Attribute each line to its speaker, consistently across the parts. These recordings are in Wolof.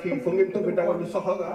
Speaker 1: Fii foog ngeen tëgg dara lu soxla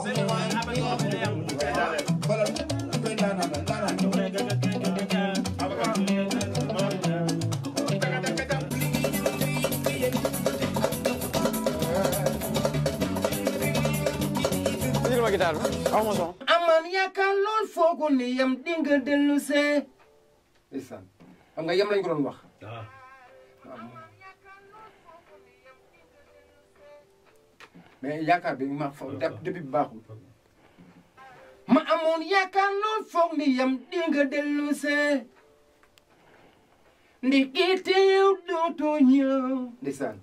Speaker 2: Señor ma guitare bi aw ma son.
Speaker 3: aman yaakaar lool foogu ni yam dinga dellu see. ndeysaan xam nga yam lañ ko doon wax. mais yaakaar bi ma fa depuis bi baaxul. ma amoon yaakaar lool foog ni yam dinga dellu see. ndekete yow dootoo ñëw. ndeysaan.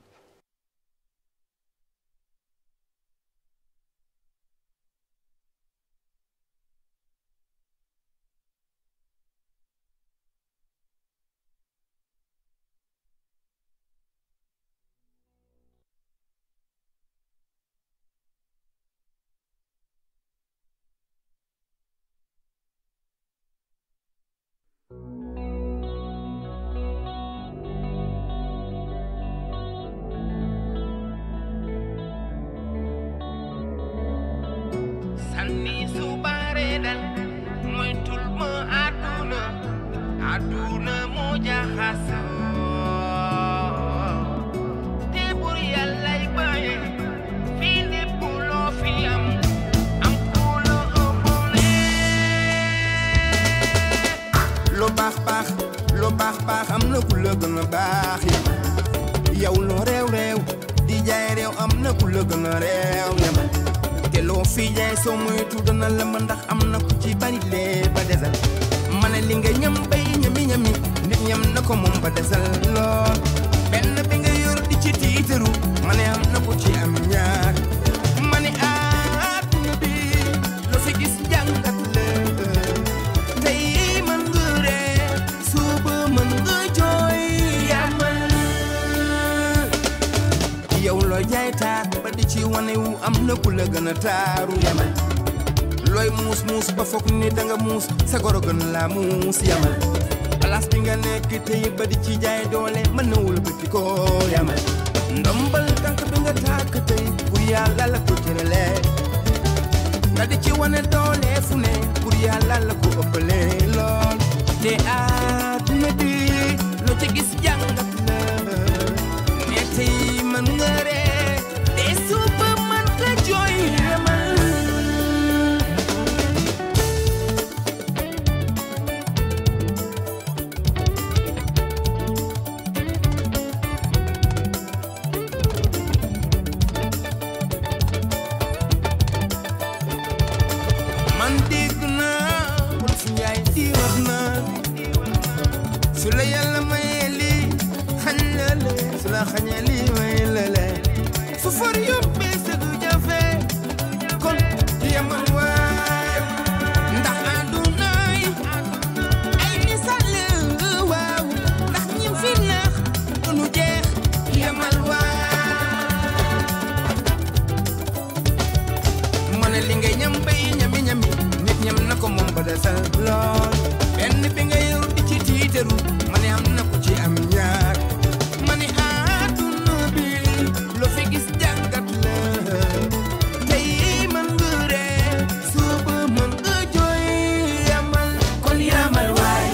Speaker 4: sanni subaredan moytul ma aduna moo jaxasoo te bur yàllay baye fii lépp loo fi am ku la ëppale.
Speaker 5: loo baax baax am na ku la gën a baax yow loo réew di jaay réew am na ku la gën a réew yamal te loo fi jaay soo moytu dana la ma ndax am na ku ci bari lee ba desal ma ne li nga ñam bay ñami nit ñam na ko moom ba desal lool benn bi nga yor di ci tiitaru ma ne am na ku ci am ñaar ma ne àdduna bi loo fi gis jàngat la tey mën nga ree suba mën nga jooy yamal yow loo jaay taar ba di ci wane wu am na ku la gën a taaru yamal looy muus ba foog ni danga muus sa goro gën laa muus yamal place bi nga nekk tey ba di ci jaay doole mën na wul bëti ko yamal ndombal tànk bi nga tàkk tey pour yàlla la ko jërale nga di ci wane doole fu ne pour yàlla la ko ëppale lool te àdduna bi loo ci gis jàngat la ne tey mën nga ree te suba mën nga jooy yamal man dégg naa wul fu njaay di wax naa su la yàlla mayee lii xañ la le su la xañee lii may la le fu for yóbbee sa du jafe kon yamal waay ndax àdduna yi ay misaal la waaw ndax ñim fi nax du nu jeex yamal waay ma ne li ngay ñam bay ñami nit ñam na ko moom ba desal lool benn bi nga yor di ci tiitaru ma ne am na ku ci am ñaar ma ne àdduna bi loo fi gis jàngat la tey mën nga ree suba mën nga jooy yamal kon yamal waay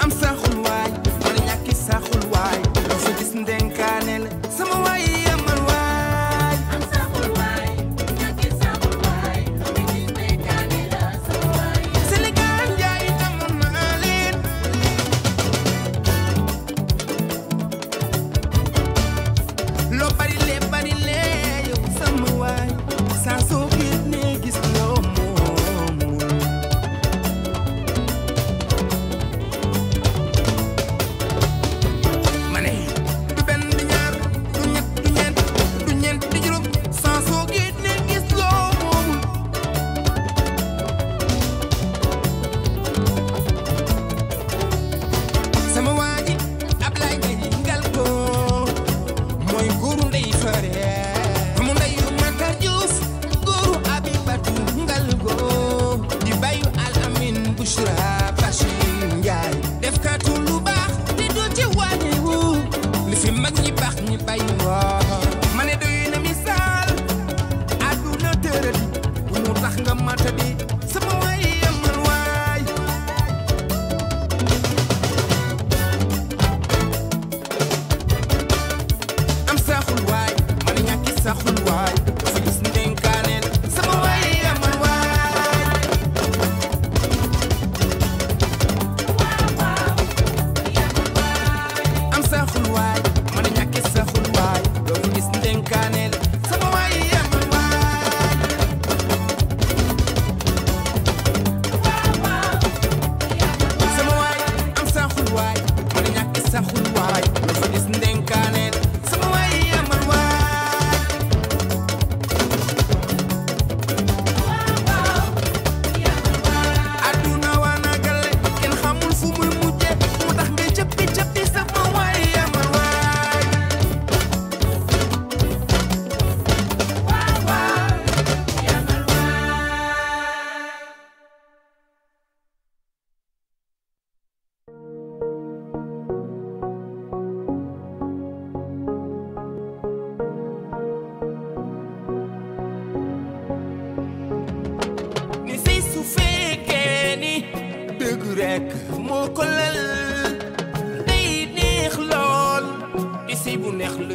Speaker 5: am saxul waay wala ñàkki saxul waay loo fi gis ndenkaane la sama waay yamal waay am saxul waay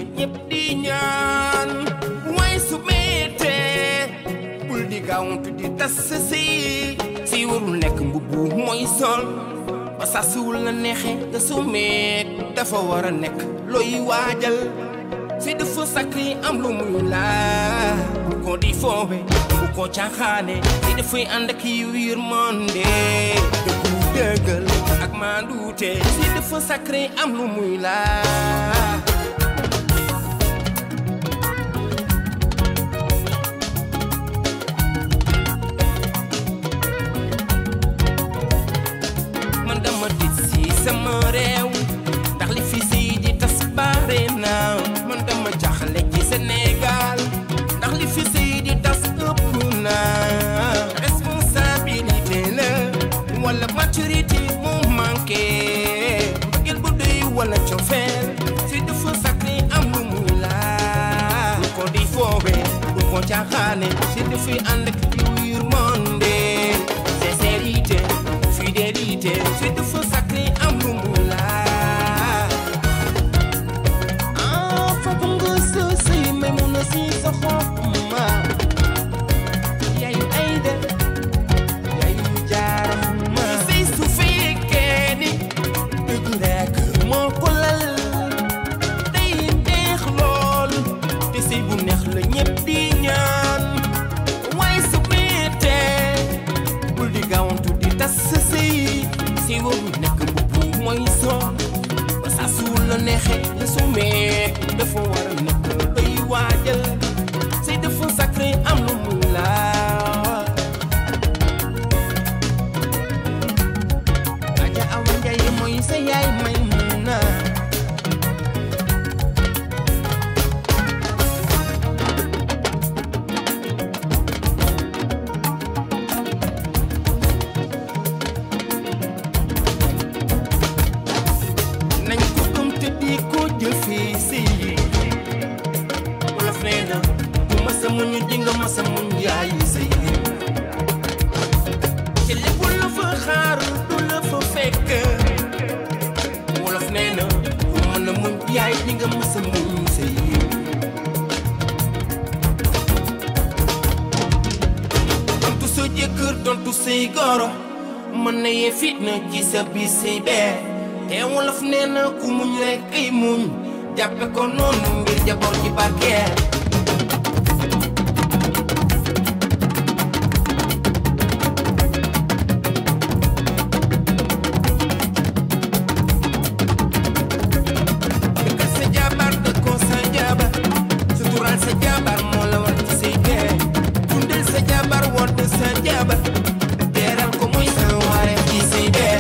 Speaker 5: la ñëpp di ñaan waaye su mettee bul di gaawantu di tas sa si warul nekk mbubbu mooy sol ba saa suwul la neexee nga sumeek dafa war a nekk looy waajal si dafa sacré am lu muy laa bu ko di foobe bu ko caaxaane si dafay ànd ak yiw monde dëggu dëggal ak maanduute si dafa sacré am lu muy laa man dama tit si sama réew ndax li fi si di tas bare na man dama jaxle ci Sénégal ndax li fi si di tas ëpp na responsabilité la wala maturité mu manqué ngir bu doy wala cofeel si dafa sacré am lu mu laa lu ko di foobe lu ko caaxaane si dafay ànd ak yiw monde sincérité fidélité si dafa sacré am lu mu laa foog nga sësi mais mun na si sa xob ma yaayu ay de yaayu jaaram ma say su fekkee ni dëgg rekk moo ko lal day neex lool te sëy bu neex la ñëpp di ñaan waaye su mettee bul di gaawantu di tas sa si warul nekk mbubbu mooy sol ba saa su la neexee nga sumeek dafa war a nekk looy waajal si dafa sacré am lu mu laa aja awa njaay mooy sa yaay may mun na nañ ko gëm te di ko jëfee si wolof nee na bu ma sa muñ di nga ma sa muñ yaay say te lépp la fa xaar du la fa fekk wolof nee na bu mën a muñ yaay di nga ma sa muñ say dontu sa jëkkër dontu say goro mën na yee fitna ci sa biir say bee te wolof nee na ku muñ rek ay muñ jàppe ko noonu ngir jaboot ci barkeel dëkkal sa jabar dëkkoo sa jabar sutural sa jabar moo la war ci say bee dundal sa jabar wodd sa jabar teeral ko muy sa waare ci say bee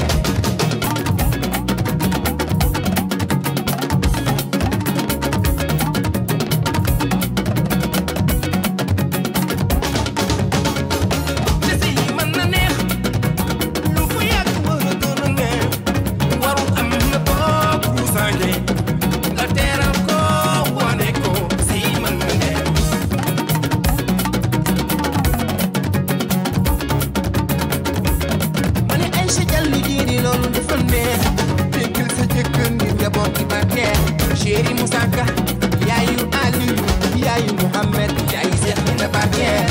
Speaker 5: Chéri Moussa Ka yaayu Aliou yaayu Mouhamed yaayu Cheikh Nina Barnier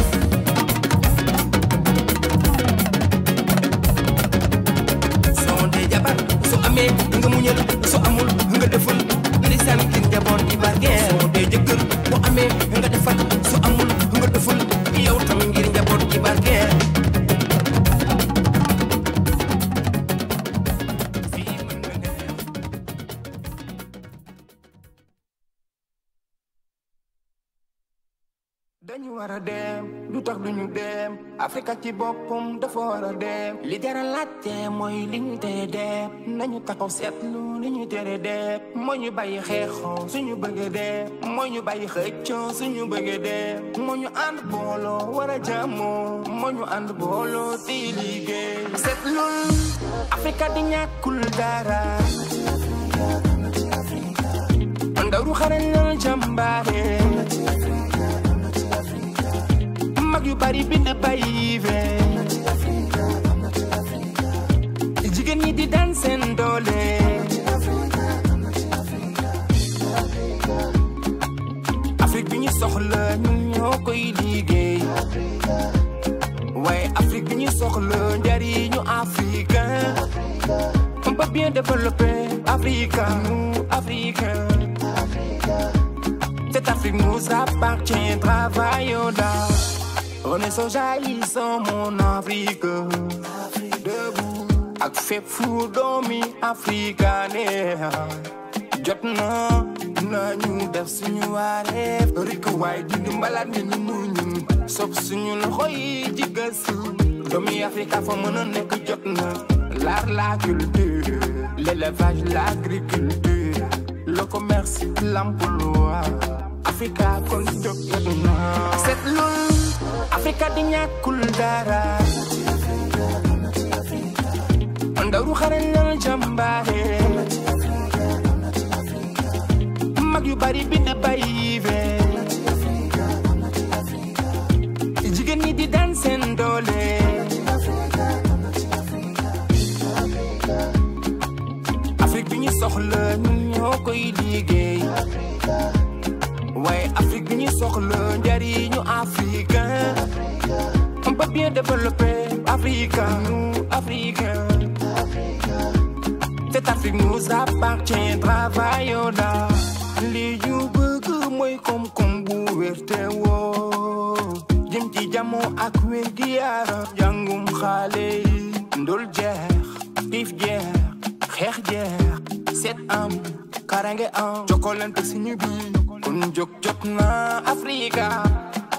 Speaker 5: soo dee jabar su amee nga muñal su amul nga defal ndeysaan ngir njaboot gi barkeel soo dee jëkkër bu amee nga defal su amul nga defal yow tam ngir njaboot gi barkeel dañu war a dem lu tax duñu dem Afrika ci boppam dafa war a dem li dara laajte mooy li ñu tere dem nañu taxaw seetlu li ñu tere dem moo ñu bàyyi xeexoo suñu bëggee dem moo ñu bàyyi xëccoo suñu bëggee dem moo ñu ànd booloo war a jàmmoo moo ñu ànd booloo te liggéey seetlul Afrika di ñàkkul dara ndaw xarañ lool jàmbaare mag yu bari bind bàyyi jigéen ñi di daan seen doole Afrique bi ñu soxla ñun ñoo koy liggéey waaye Afrique bi ñu soxla njariñu africain on peut bien développer Africa nous Africains cette Afrique nous appartient travaillons là renaissons jaillissons mon Afrique debout ak fépp fu doomi africain jot na nañu def suñu wareef rek waay dindi mbalaat mi ni mu ñun sopp suñu loxo yi ci gëstu doomi Afrika fa mën a nekk jot na l'art la culture l'élevage l'agriculture le commerce l'emploi Afrika kon jóg jot na seetlul Afrika di ñàkkul dara ndaru xarañ lal jàmbaare mag yu bari bind bàyyi jigéen ñi di daan seen doole Afrique bi ñu soxla ñun ñoo koy liggéey waaye Afrique bi ñu soxla njariñu africain on peut bien développer Africa nous Africains cette Afrique nous appartient travaillons là li ñu bëgg mooy koom-koom bu wér te woo jëm ci jàmmoo ak wér gi yaram jàngum xale yi ndol jeex xiif jeex xeex jeex seet am karange am jokkalante suñu biir kon jóg jot na Afrika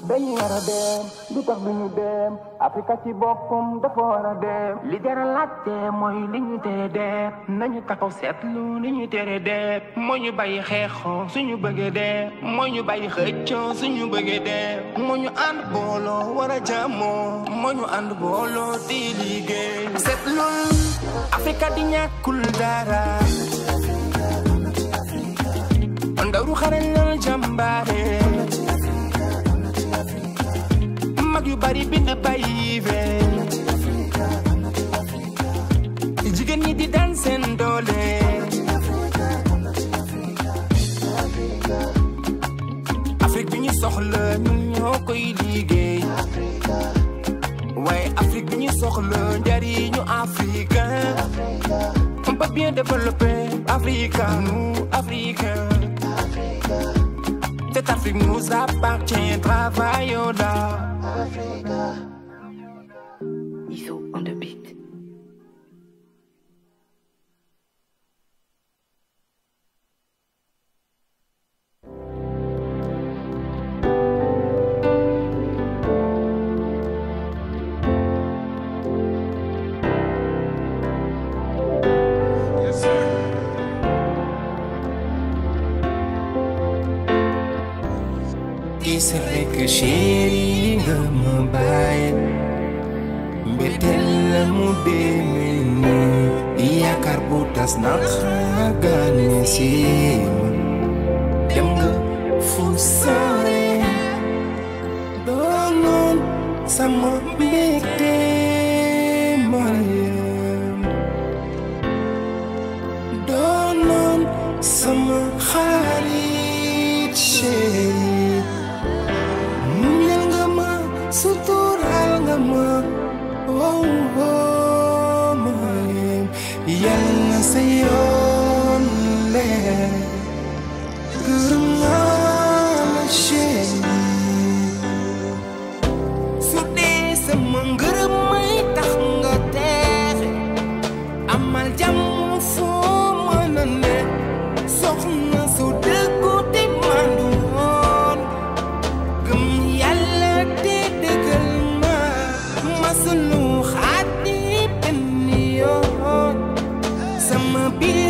Speaker 5: dañu war a dem du tax duñu dem Afrika ci boppam dafa war a dem li dara laajte mooy li ñu tere dem nañu taxaw seetlu li ñu tere dem moo ñu bàyyi xeexoo suñu bëggee dem moo ñu bàyyi xëccoo suñu bëggee dem moo ñu ànd booloo war a jàmmoo moo ñu ànd booloo di liggéey seetlu Afrika di ñàkkul dara ndaru xarañ lal jàmbaare mag yu bari bind bàyyi jigéen ñi di daan seen doole Afrique bi ñu soxla ñun ñoo koy liggéey waaye Afrique bi ñu soxla njariñu africain on peut bien développer Africa nous Africains cette Afrique nous appartient travaillons là
Speaker 2: Iso on the beat.
Speaker 1: Yes, sir.
Speaker 5: It's like a shady gama bàyyi mbeteel la mu demee nii yaakaar bu tas na xaagaane si dem nga fu sore doonoon sama mbégte Mariam doonoon sama xarit chéri sutural nga ma wow wow Mariam yal na sa yoon leer gërëm naa la chéri su dee sama ngërëm may tax nga teexe amal jàmm foo mën a ne soxna su dëggu te mandu woon gëm yàlla te dëggal ma masulu xaati benn yoon sama biir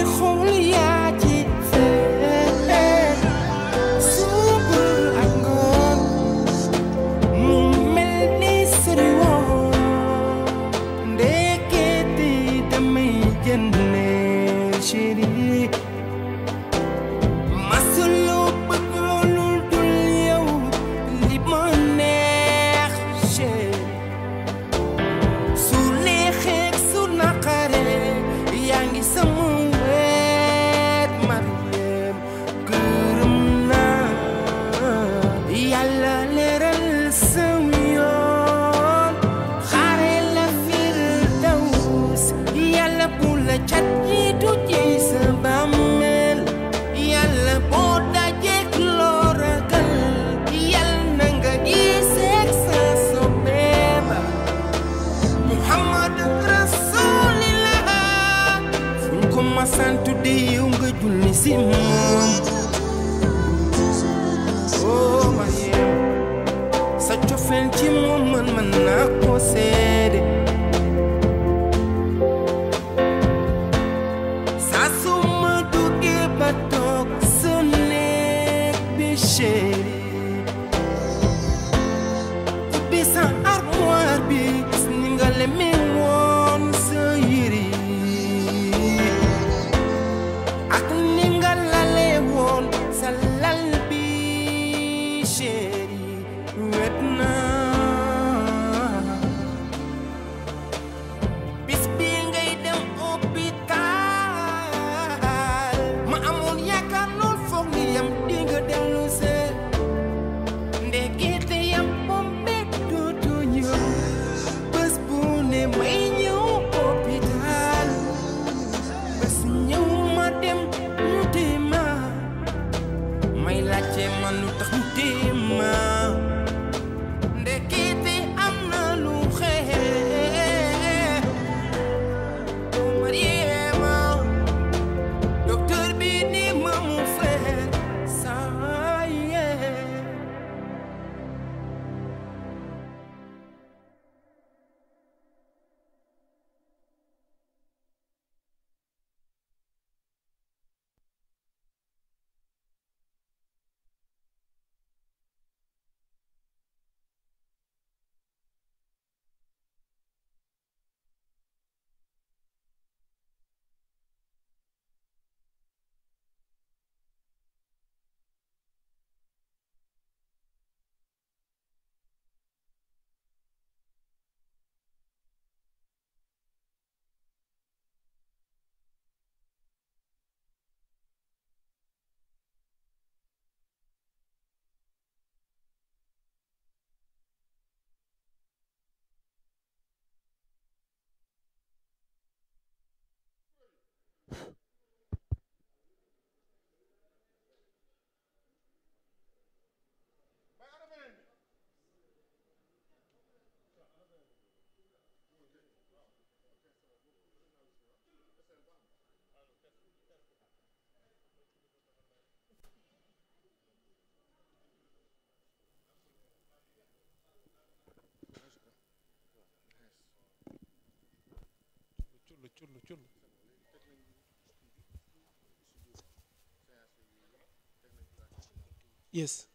Speaker 5: chérie ubbi sa armoire bi gis ni nga leme woon sa yére ak ni nga lale woon sa lal bi chérie wet na bis bi ngay dem hôpital ma amoon yaakaar lool foog ni yam di nga dellu see ndekete yam bombe dootu ñëw bés bu ne may ñëw hôpital bés ñëw ma dem ñu téema may laajte man lu tax ñu téema ndekete am na lu xew Mariema docteur bi ni ma mu frère ça y est
Speaker 6: Yes.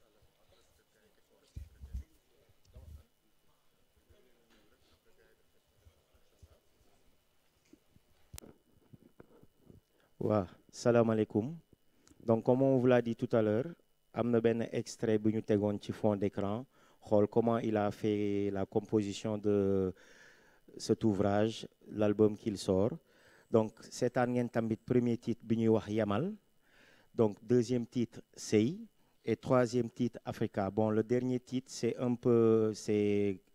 Speaker 7: waaw salaamaaleykum donc comme on vous l'a dit tout à l'heure am na benn extrait bu ñu tegoon ci fond d'écran xool comment il a fait la composition de cet ouvrage l'album qu'il sort donc seetaan ngeen tamit premier titre bi ñuy wax Yamal donc deuxième titre Sey et troisième titre Africa. Bon, le dernier titre c'est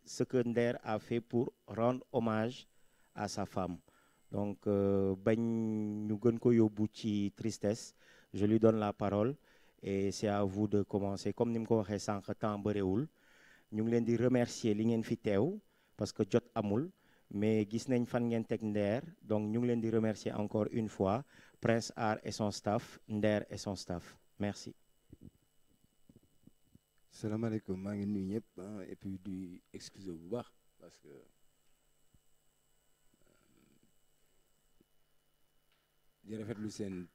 Speaker 7: ce que Nder a fait pour rendre hommage à sa femme. Donc bañ ñu gën ko yóbbu ci tristesse je lui donne la parole et c'est à vous de commencer comme ni mu ko waxee sànq temps bëriwul ñu ngi leen di remercier li ngeen fi teew parce que jot amul mais gis nañ fan ngeen teg Nder donc ñu ngi leen di remercier encore une fois Prince Art et son staff Nder et son staff merci.
Speaker 8: salaamaaleykum maa ngi nuyu ñëpp et puis di excuser bu baax parce que di rafetlu seen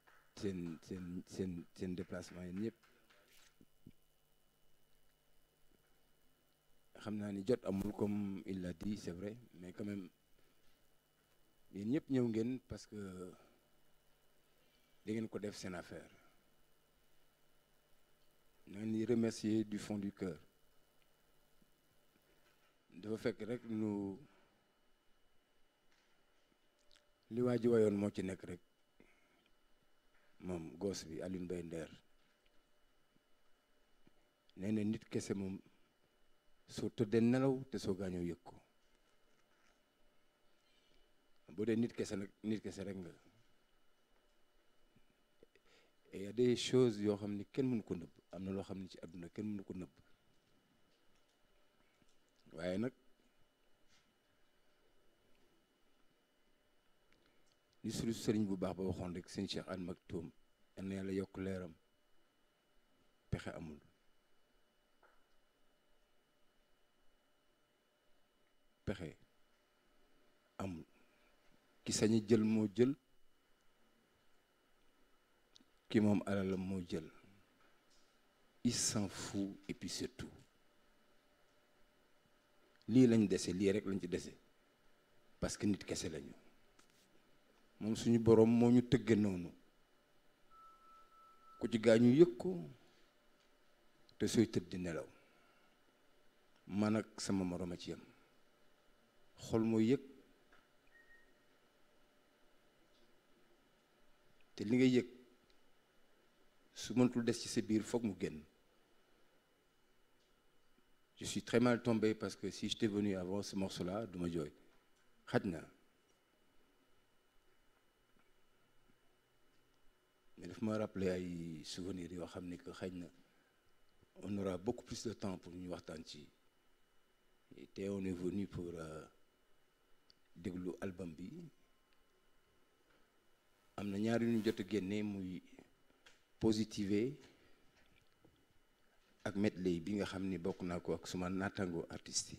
Speaker 8: déplacement yéen ñëpp xam naa ni jot amul comme il l'a dit c'est vrai mais quand même yéen ñëpp ñëw ngeen parce que da ngeen ko def seen affaire ñu ngi leen di remercier du fond du cœur dafa fekk rek nu li waa ji wayoon moo ci nekk rek moom goos bi Alioune Mbaye Nder nee na nit kese moom soo tëddee nelaw te soo gaañoo yëg ko boo dee nit kese nag nit kese rek nga et y a des choses yoo xam ni kenn mënu ko nëbb am na loo xam ni ci àdduna kenn mënu ko nëbb waaye nag li suñu sëriñ bu baax ba waxoon rek sëñ Cheikh Al Maktoum yal na yàlla yokk leeram pexe amul pexe amul ki sañi jël moo jël ki moom alalam moo jël il s'en fout et puis c'est tout lii lañ dese lii rek lañ ci dese parce que nit kese lañu moom suñu boroom moo ñu tëgge noonu ku ci gaañu yëg ko te sooy tëdd di nelaw man ak sama moroom a ci yam xol mooy yëg te li nga yëg su mënatul des ci sa biir foog mu génn. Je suis très mal tombé parce que si j'étais venu avant ce morceau-là du ma jooy xaj na mais daf ma rappeler ay souvenirs yoo xam ne que xaj na on aura beaucoup plus de temps pour ñu waxtaan ci te on est venu pour déglu album bi am na ñaari ñu jot a génne muy Positivé ak medley bi nga xam ni bokk naa ko ak suma naataango artistes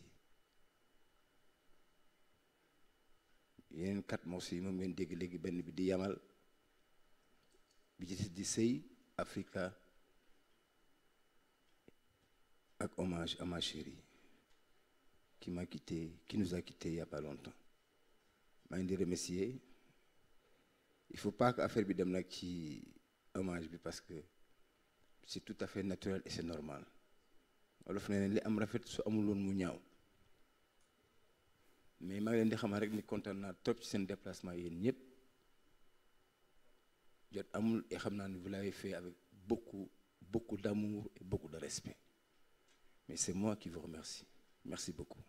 Speaker 8: yi yeneen 4 morceaux yi moom ngeen dégg léegi benn bi di yamal bi ci di sëy Africa ak hommage à ma chérie qui m'a quitté qui nous a quitté il y a pas longtemps maa ngi di remercier il faut pas que affaire bi dem nag ci hommage bi parce que c'est tout à fait naturel et c'est normal wolof nee ne li am rafet su amul woon mu ñaaw mais maa ngi leen di xamal rek ni kontaan naa trop ci seen déplacement yéen ñëpp jot amul et xam naa ne vous l'avez fait avec beaucoup d'amour et beaucoup de respect mais c'est moi qui vous remercie merci beaucoup.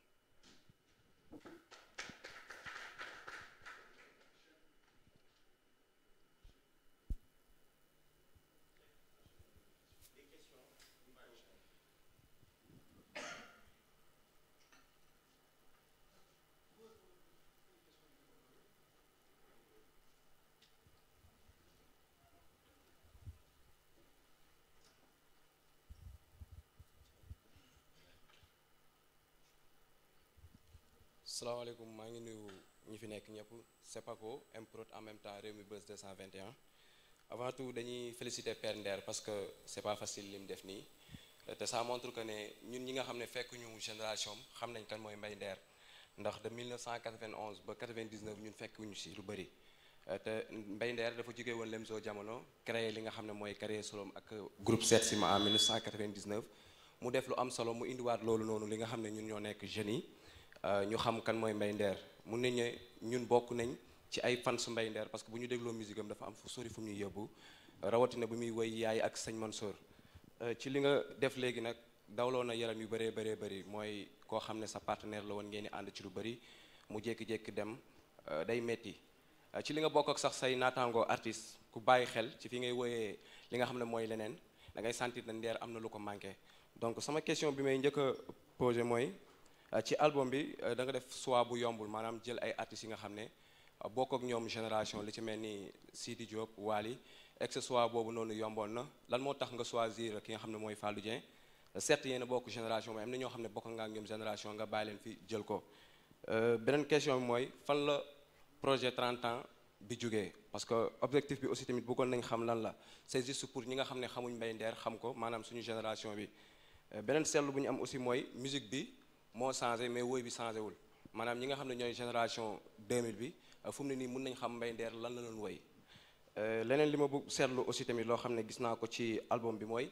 Speaker 6: salaamaaleykum maa ngi nuyu ñi fi nekk ñëpp c'est Paco Mprod en même temps Rewmi Buzz 221 avant tout dañuy féliciter Père Nder parce que c'est pas facile li mu def nii te ça montre que ne ñun ñi nga xam ne fekk ñu génération xam nañ kan mooy Mbaye Nder ndax de 1991 ba 99 ñun fekk ñu si lu bëri te Mbaye Nder dafa jógee woon Lemzo Jamono créé li nga xam ne mooy carrière solom ak groupe Setsima en 1999 mu def lu am solo mu indiwaat loolu noonu li nga xam ne ñun ñoo nekk jeunes yi ñu xam kan mooy Mbaye Nder mun nañ ne ñun bokk nañ ci ay fans Mbaye Nder parce que bu ñu dégloo musique am dafa am fu sori fu ñuy yóbbu rawatina bu muy woy yaay ak sëñ Mansour ci li nga def léegi nag dawloo na yaram yu bëree bëri mooy koo xam ne sa partenaire la woon ngeen di ànd ci lu bëri mu jékki-jékki dem day metti ci li nga bokk ak sax say naataangoo artiste ku bàyyi xel ci fi ngay woyee li nga xam ne mooy leneen da ngay sentir na Nder am na lu ko manqué donc sama question bi may njëkk a posé mooy ci album bi da nga def choix bu yombul maanaam jël ay artistes yi nga xam ne bokk ak ñoom génération li ci mel ni Sidi Diop Wally ex choix boobu noonu yomboon na lan moo tax nga choisir ki nga xam ne mooy Fallou Dieng certes yéen a bokk génération mais am na ñoo xam ne bokk nga ak ñoom génération nga bàyyi leen fi jël ko beneen question bi mooy fan la projet 30 ans bi jógee parce que objectif bi aussi tamit bëggoon nañ xam lan la c'est juste pour ñi nga xam ne xamuñ Mbaye Nder xam ko maanaam suñu génération bi beneen seetlu bu ñu am aussi mooy musique bi moo changé mais woy bi changé wul maanaam ñi nga xam ne ñooy génération 2000 bi fu mu ne nii mun nañ xam Mbaye Nder lan la doon woy leneen li ma bëgg seetlu aussi tamit loo xam ne gis naa ko ci album bi mooy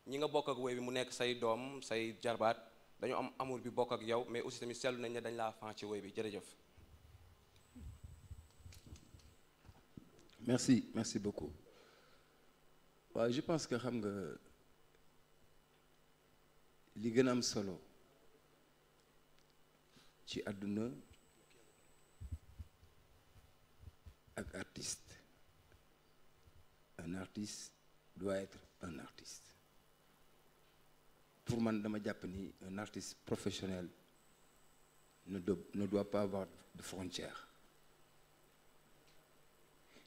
Speaker 6: ñi nga bokk ak woy bi mu nekk say doom say jarbaat dañu am amour bi bokk ak yow mais aussi tamit seetlu nañ ne dañ laa fan ci woy bi jërëjëf.
Speaker 8: merci beaucoup waaw je pense que xam nga li gën a am solo ci àdduna ak artiste un artiste doit être un artiste pour man dama jàpp ni un artiste professionnel ne doit pas avoir de frontières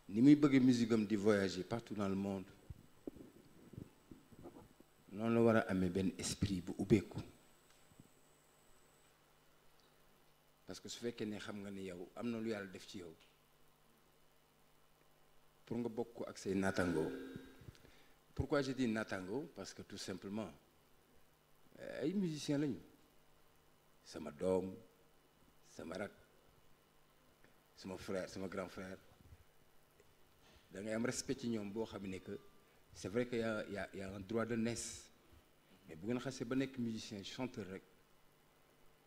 Speaker 8: ni muy bëgg musique am di voyager partout dans le monde noonu la war a amee benn esprit bu ubbeeku parce que su fekkee ne xam nga ni yow am na lu yàlla def ci yow pour nga bokk ak say naatangoo Pourquoi j'ai dit natango? Parce que tout simplement ay musiciens lañu sama doom sama rak sama frère sama grand frère da ngay am respect ci ñoom boo xam ne que c'est vrai que y a un droit de naissance mais bu ngeen xasee ba nekk musicien chanteur rek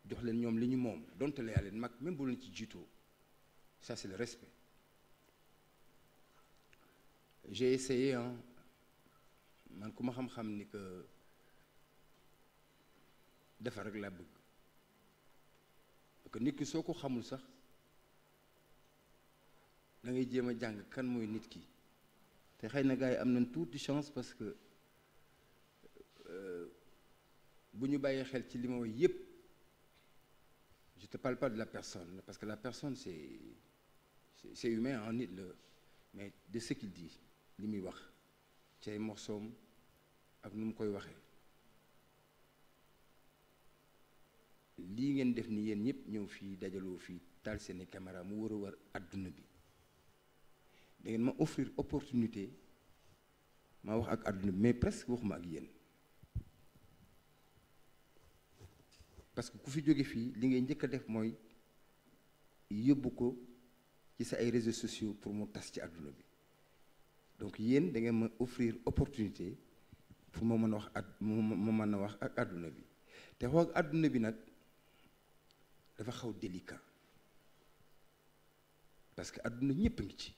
Speaker 8: jox leen ñoom li ñu moom donte la yaa leen mag même bu leen ci jiitoo ça c'est le respect. J'ai essayé man ku ma xam-xam ni que defar rek laa bëgg parce que nit ki soo ko xamul sax da ngay jéem a jàng kan mooy nit ki te xëy na gars yi am nañ tuuti chance parce que bu ñu bàyyee xel ci li ma wax yépp je te parle pas de la personne parce que la personne c'est humain en nit la mais de ce qu'il dit li muy wax ci ay morsoom ak nu mu koy waxee lii ngeen def ni yéen ñëpp ñëw fii dajaloo fii taal seeni caméra mu war a war àdduna bi da ngeen ma offrir opportunité ma wax ak àdduna bi mais presque waxuma ak yéen parce que ku fi jóge fii li ngay njëkk a def mooy yóbbu ko ci sa ay réseaux sociaux pour mu tas ci àdduna bi donc yéen da ngeen ma offrir opportunité pour ma mën a wax ma mën a wax ak àdduna bi te wax ak àdduna bi nag dafa xaw délicat parce que àdduna ñépp a ngi ci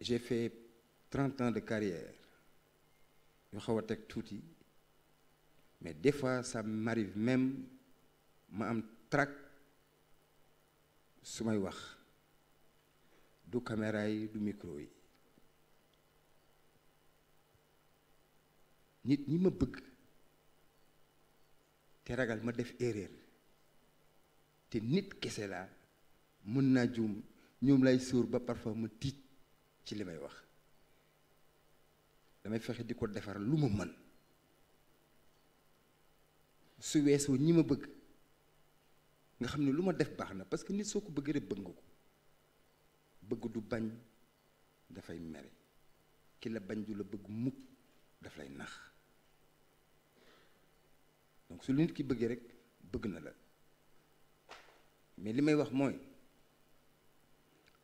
Speaker 8: j'ai fait 30 ans de carrière yu xaw a teg tuuti mais des fois ça m'arrive même ma am trac su may wax du caméra yi du micro yi nit ñi ma bëgg te ragal ma def erreur te nit kese laa mën naa juum ñoom lay sóor ba parfois ma tiit ci li may wax damay fexe di ko defar lu ma mën su weesoo ñi ma bëgg nga xam ne lu ma def baax na parce que nit soo ko bëgg rek bëgg nga ko bëgg du bañ dafay mere ki la bañ du la bëgg mukk daf lay nax donc su nit ki bëggee rek bëgg na la mais li may wax mooy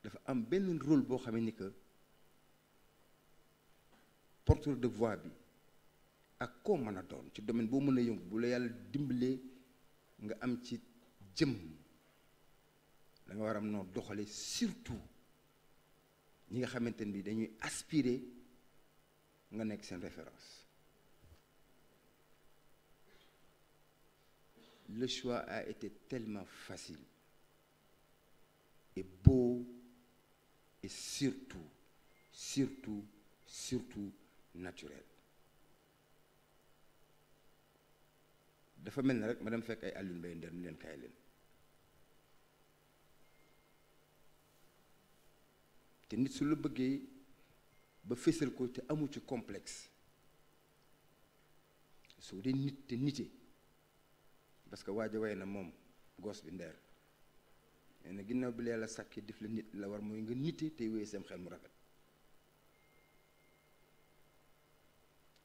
Speaker 8: dafa am benn rôle boo xamee ni que porteur de voix bi ak koo mën a doon ci domaine boo mën a yëngu bu la yàlla dimbalee nga am ci jëm da nga war am noo doxale surtout ñi nga xamante ni dañuy aspirer nga nekk seen référence. Le choix a été tellement facile et beau et surtout naturel. dafa mel ni rek ma dem fekk ay Alioune Mbaye Nder ni leen kaay leen te nit su la bëggee ba fésal ko te amu ci complexe soo dee nit te nite parce que waaja way na moom gos bi Nder nee na ginnaaw bi la yàlla sàkkee def la nit la war mooy nga nite tey wéy sam xel mu rafet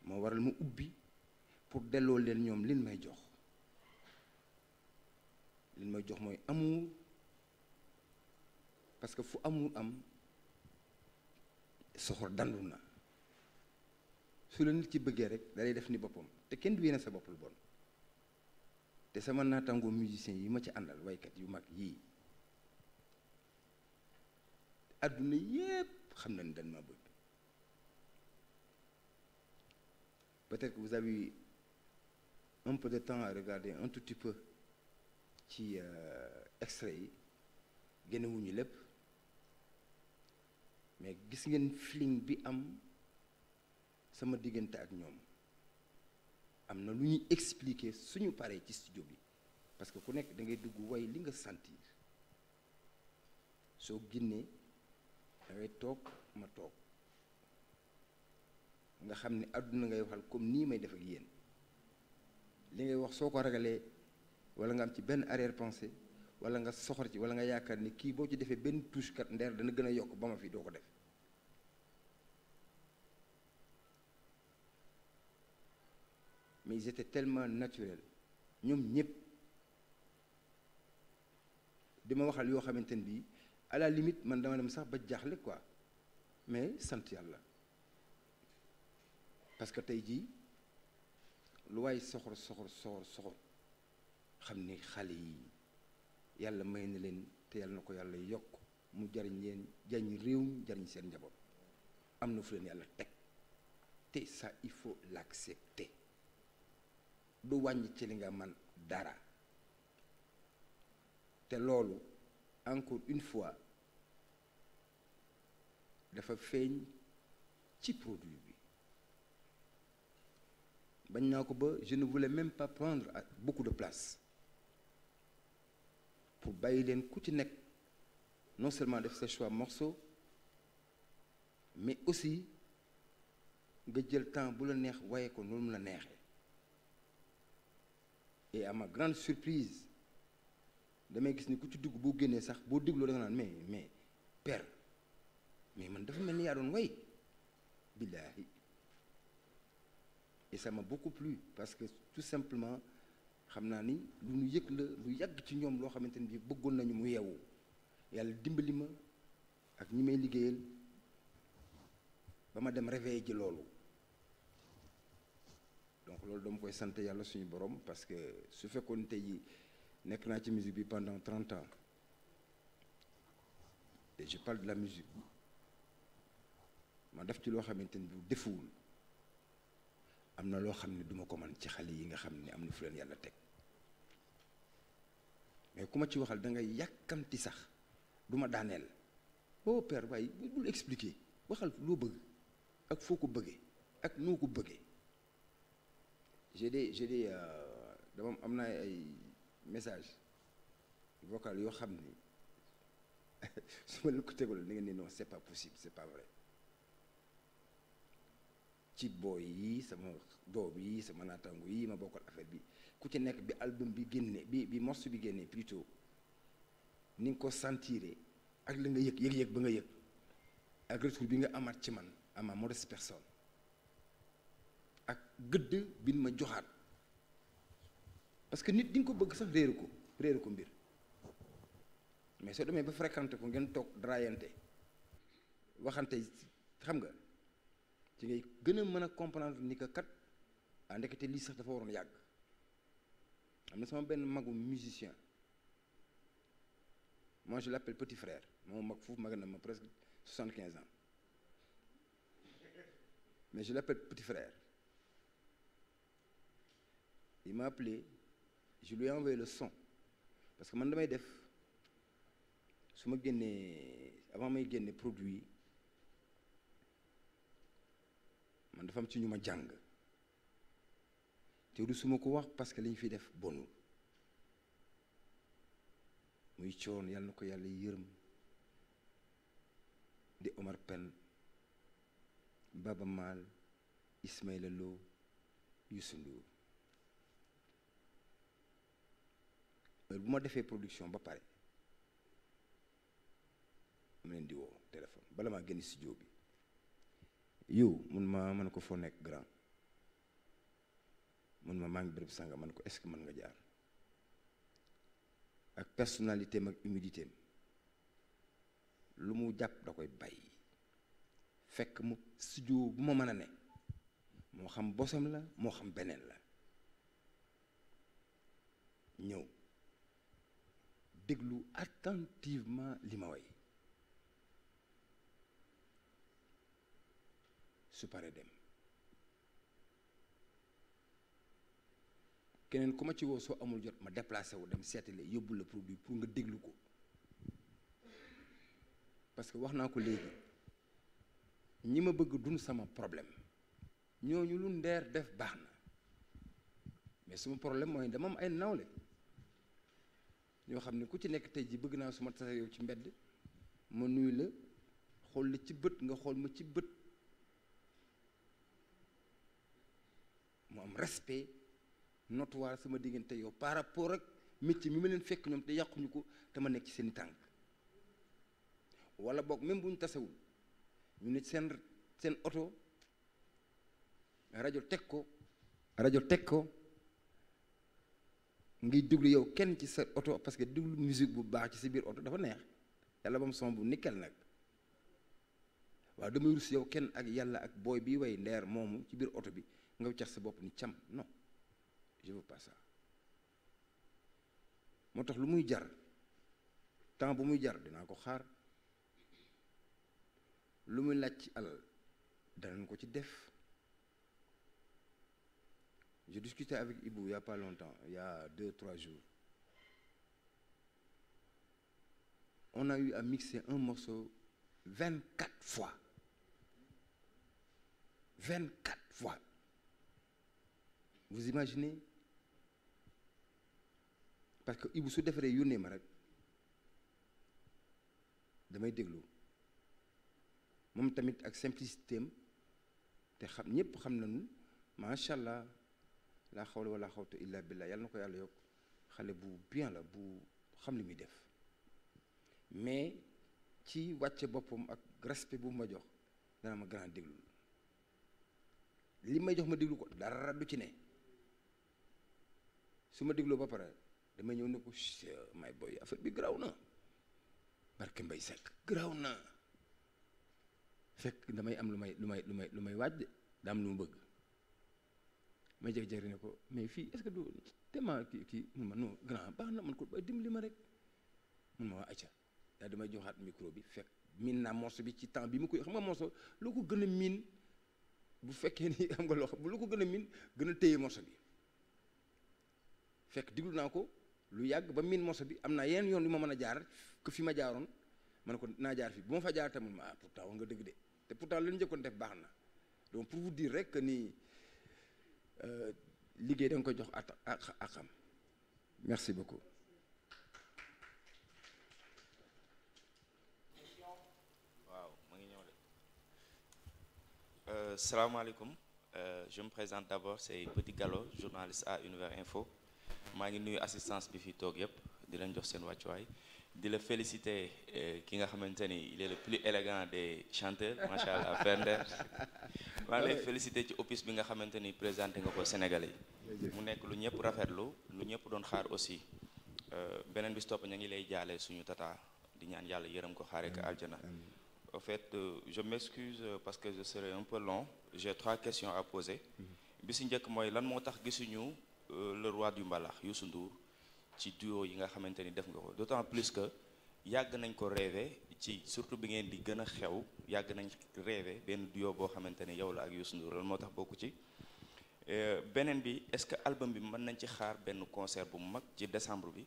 Speaker 8: moo waral mu ubbi pour delloo leen ñoom lin may jox mooy amour parce que fu amour am soxor dandu na su la nit ci bëggee rek dalay def ni boppam te kenn du yéene sa bopp lu bon te sama naataangoo musiciens yi ma ci àndal waykat yu mag yii àdduna yépp xam na ni dañ ma bëgg peut-être que vous avez eu un peu de temps à regarder un tout petit peu ci extrait yi génnewuñu lépp mais gis ngeen feeling bi am sama diggante ak ñoom am na lu ñuy expliquer suñu paree ci studio bi parce que ku nekk da ngay dugg way li nga sentir soo génnee da ngay toog ma toog nga xam ne àdduna ngay waxal comme nii may def ak yéen li ngay wax soo ko ragalee wala nga am ci benn arrière pensée wala nga soxor ci wala nga yaakaar ni kii boo ci defee benn touche kat Nder dana gën a yokk ba ma fi doo ko def mais ils étaient tellement naturels ñoom ñëpp dima waxal yoo xamante ne bii à la limite man dama dem sax ba jaaxle quoi mais sant yàlla parce que tey jii lu waay soxor xam ni xale yi yàlla may na leen te yàlla na ko yàlla yokk mu jariñ leen jariñ réew mi jariñ seen njaboot am na fu leen yàlla teg te ça il faut l'accepter du wàññi ci li nga man dara te loolu encore une fois dafa feeñ ci produit bi bañ naa ko ba je ne voulais même pas prendre beaucoup de place pour bàyyi leen ku ci nekk non seulement def sa choix morceau mais aussi nga jël temps bu la neex waaye ko noonu mu la neexee et à ma grande surprise damay gis ni ku ci dugg boo génnee sax boo dégloo da nga naan mais père mais man dafa mel ni yaa doon way billaahi et ça m'a beaucoup plu parce que tout simplement xam naa ni lu ñu yëg la lu yàgg ci ñoom loo xamante ni bi bëggoon nañu mu yeewu yàlla dimbali ma ak ñi may liggéeyal ba ma dem réveiller ji loolu donc loolu dama koy sant yàlla suñu borom parce que su fekkoon tey yi nekk naa ci musique bi pendant 30 ans et je parle de la musique ma def ci loo xamante ni bu defuwul am na loo xam ne duma ko man ci xale yi nga xam ne am na fu leen yàlla teg mais ku ma ci waxal da ngay yàkkamti sax duma daaneel oh père waaye bul expliquer waxal loo bëgg ak foo ko bëggee ak noo ko bëggee j'ai des dama am naa ay message vocal yoo xam ni su ma leen ko tegul da ngeen ni non c'est pas possible c'est pas vrai ci booy yi sama doom yi sama naataango yi ma bokkal affaire bi ku ci nekk bi album bi génne bi morceau bi génne plutôt ni nga ko sentiré ak la nga yëg ba nga yëg ak retour bi nga amaat ci man à ma modeste personne ak gëdd bi ma joxaat parce que nit di nga ko bëgg sax réeru ko mbir mais soo demee ba fréquenté ko ngeen toog draayante waxante xam nga ci ngay gën a mën a comprendre ni que kat a ndekete lii sax dafa waroon yàgg am na sama benn magu musicien moi je l'appelle petit frère moom mag foofu mag na ma presque 75 ans mais je l'appelle petit frère il m'a appelé je lui ai envoyé le son parce que man damay def su ma génnee avant may génne produit man dafa am ci ñu ma jàng te du suma ko wax parce que li ñu fiy def bonul muy coon yàlla na ko yàlla yërëm di Omar Pène Baba Maal Ismaïla Lo Youssou Ndour bu ma defee production ba pare ma leen di woo téléphone bala maa génn studio bi yow mun ma mën ko foo nekk grand mun ma maa ngi bërëb sanga man ko est-ce que mën nga jaar ak personnalité am ak humilité am lu mu jàpp da koy bàyyi fekk mu studio bu ma mën a ne moo xam bosam la moo xam beneen la ñëw déglu attentivement li ma way su paree dem keneen ku ma ci woo soo amul jot ma déplacé wu dem seetale yóbbu la produit pour nga déglu ko parce que wax naa ko léegi ñi ma bëgg dund sama problème ñooñu lu Nder def baax na mais suma problème mooy dama am ay nawle ñoo xam ne ku ci nekk tey ji bëgg naa su ma tase yow ci mbedd ma nuyu la xool la ci bët nga xool ma ci bët mu am respect notoire sama diggante yow par rapport ak métier mi ma leen fekk ñoom te yàquñu ko te ma nekk ci seen i tànk wala boog même bu ñu tasewul ñu ne seen oto rajo teg ko ngay déglu yow kenn ci sa oto parce que déglu musique bu baax ci sa biir oto dafa neex yàlla ba mu son bu nickel nag waaw damay rus yow kenn ak yàlla ak booy bi way ndeer moomu ci biir oto bi nga waccax sa bopp ni cam non je veux pas ça moo tax lu muy jar temps bu muy jar dinaa ko xaar lu muy laaj ci alal danañ ko ci def. Je discutais avec Ibou il n'y a pas longtemps, il y a 2-3 jours. On a eu à mixer un morceau 24 fois. 24 fois. Vous imaginez? Parce que Ibou su defaree yónnee ma rek damay déglu moom tamit ak simplicité am te xam ñépp xam nañu macha allah. laa xawla wala xawta illa billah yàlla na ko yàlla yokk xale bu bien la bu xam li muy def mais ci wàcce boppam ak respect bu ma jox dana ma grand déglu li may jox ma déglu ko dara du ci ne su ma dégloo ba pare damay ñëw ne ko may boy affaire bi garaaw na barke Mbay Sekk garaaw na fekk damay am lu may waaj de daa am lu mu bëgg may jeg-jeg ne ko mais fii est-ce que du tellement kii mun ma non grand baax na man ko bay dimbali ma rek mun ma waa acca daa damay joxaat micro bi fekk miin naa morceau bi ci temps bi mu koy xam nga morceau loo ko gën a miin bu fekkee ni xam nga loo xam loo ko gën a miin gën a téye morceau bi fekk diglu naa ko lu yàgg ba miin morceau bi am naa yeneen yoon yu ma mën a jaar que fi ma jaaroon ma ne ko naa jaar fii bu ma fa jaar tamit ma pourtant wax nga dëgg de te pourtant lu ñu njëkkoon def baax na donc pour vous dire rek que ni liggéey da nga koy jox ak xam merci beaucoup.
Speaker 9: waaw ma ngi ñëw de salaamaaleykum je me présente d'abord c'est Petit Gallo journaliste à Univers Info maa ngi nuyu assistance bi fi toog yëpp di leen jox seen wàccuwaay di la féliciter ki nga xamante ni il est le plus élégant des chanteurs macha allah Pender maa ngi lay féliciter ci opus bi nga xamante ni présenté nga ko Sénégalais yi mu nekk lu ñëpp rafetlu lu ñëpp doon xaar aussi beneen bi stop ña ngi lay jaale suñu tata di ñaan yàlla yërëm ko xaare ko aljana. En fait je m'excuse parce que je serai un peu long j'ai 3 questions à poser bi si njëkk mooy lan moo tax gisuñu le roi du mbalax Youssou Ndour ci duo yi nga xamante ni def nga ko d'autant plus que yàgg nañ ko rêvé ci surtout bi ngeen di gën a xew yàgg nañ rêvé benn duo boo xamante ni yow la ak Youssou Ndour loolu moo tax bokku ci beneen bi est-ce que album bi mën nañ ci xaar benn concert bu mag ci décembre bi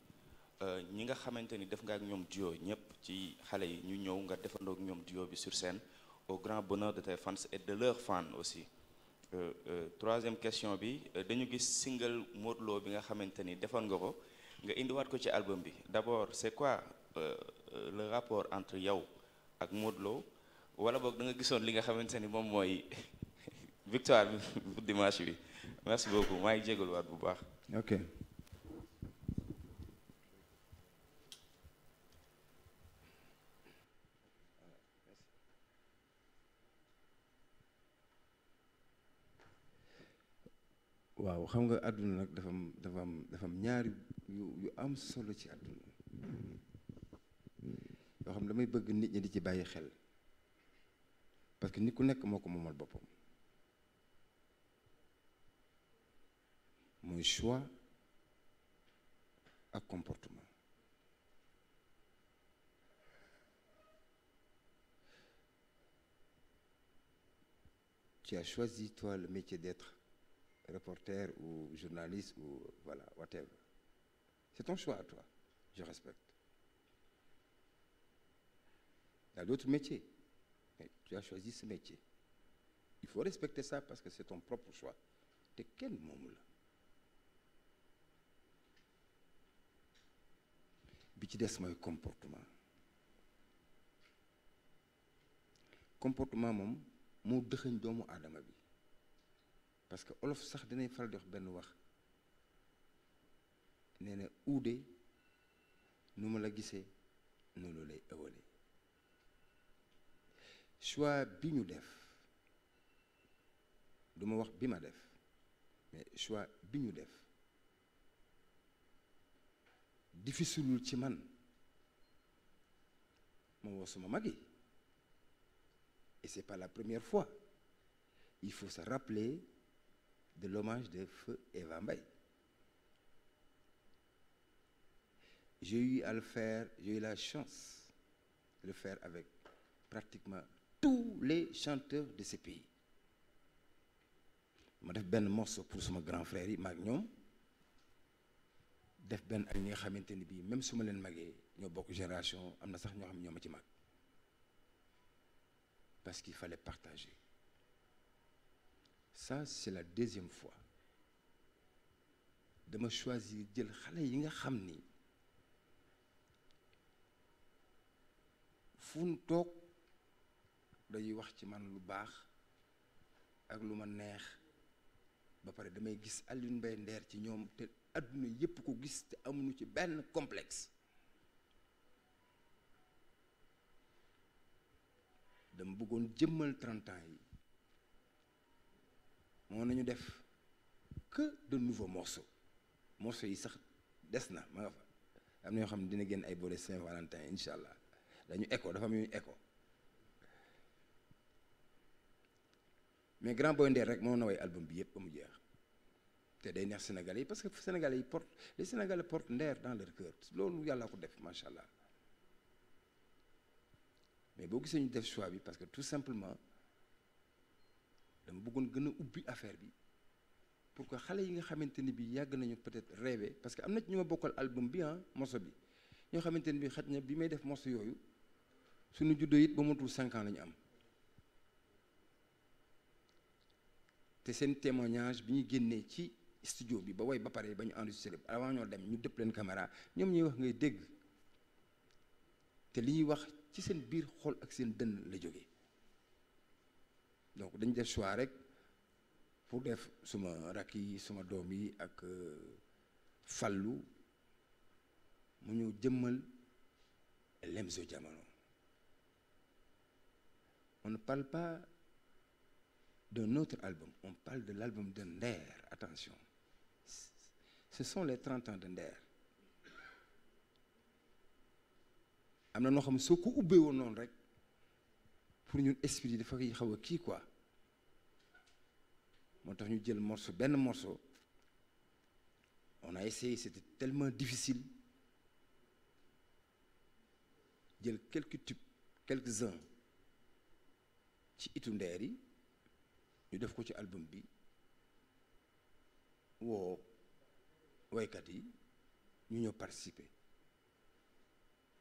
Speaker 9: ñi nga xamante ni def nga ak ñoom duo ñëpp ci xale yi ñu ñëw nga defandoo ak ñoom duo bi sur scène au grand bonheur de tes fans et de leurs fans aussi. Troisième question bi dañu gis single Modou Lo bi nga xamante ni defoon nga ko nga indiwaat ko ci album bi d'abord c'est quoi le rapport entre yow ak Modou Lo wala boog da nga gisoon li nga xamante ni moom mooy victoire bi bu dimanche bi merci beaucoup maa ngi jégaluwaat bu baax.
Speaker 8: ok. waaw xam nga àdduna nag dafa am ñaari yu am solo ci àdduna yoo xam damay bëgg nit ñi di ci bàyyi xel parce que nit ku nekk moo ko moomal boppam mooy choix ak comportement tu as choisi toi le métier d'être reporter ou journaliste ou voilà, whatever. C'est ton choix à toi. Je respecte. Il y a d'autres métiers. Mais tu as choisi ce métier. Il faut respecter ça parce que c'est ton propre choix. T'es quel moom la bi ci des mooy comportement moom moo dëxëñ doomu aadama bi parce que olof sax dinañ faral di wax benn wax nee na uude nu ma la gisee noonu lay ëwale choix bi ñu def du ma wax bi ma def mais choix bi ñu def difficileul ci man ma woo suma mag yi et c'est pas la première fois il faut se rappeler de l'hommage de Feu Eva Mbaye. J'ai eu à le faire, j'ai eu la chance de le faire avec pratiquement tous les chanteurs de ce pays. ma def benn morceau pour suma grand frère yi maag ñoom def benn ak ñi nga xamante ni bii même su ma leen magee ñoo bokk génération am na sax ñoo xam ne ñoo ma ci mag parce qu'il fallait partager. Ça c'est la deuxième fois dama choisir jël xale yi nga xam ni fu nu toog dañuy wax ci man lu baax ak lu ma neex ba pare damay gis Alioune Mbaye Nder ci ñoom te adduna yépp ko gis te amuñu ci benn complexe. dama bëggoon jëmmal 30 ans yi moo nañu def que de nouveaux morceaux yi sax des na ma nga fa am na yoo xam ne dina génn ay boole Saint-Valentin incha allah dañu écho dafa am ñuy écho mais Grand Boy Nder rek moo na way album bi yëpp ba mu jeex te day neex Sénégalais yi parce que Sénégalais yi les Sénégalais portent Nder dans leur cœur loolu yàlla ko def macha allah mais boo gisee ñu def choix bi parce que tout simplement dama bëggoon gën a ubbi affaire bi pour que xale yi nga xamante ni bi yàgg nañu peut-être rêver parce que am na ci ñu ma bokkal album bi morceau bi ñoo xamante ni bi xaj na bi may def morceau yooyu suñu juddoo it ba matul 5 ans la ñu am te seen témoignage bi ñu génnee ci studio bi ba way ba pare ba ñu enregistré avant ñoo dem ñu dëpp leen caméra ñoom ñuy wax ngay dégg te li ñuy wax ci seen biir xol ak seen dënn la jógee donc dañu def choix rek pour def suma rakk yi suma doom yi ak Fallou mu ñëw jëmmal Lemzo Jamono. On ne parle pas d'un autre album, on parle de l'album de Nder, attention. Ce sont les 30 ans de Nder. am na noo xam ne soo ko ubbee woon noonu rek pour ñun esprit dafa xaw a kii quoi moo tax ñu jël morceau benn morceau on a essayé c'était tellement difficile jël quelques tubes quelques-uns ci itu Nder yi ñu def ko ci album bi woo waykat yi ñu ñëw participer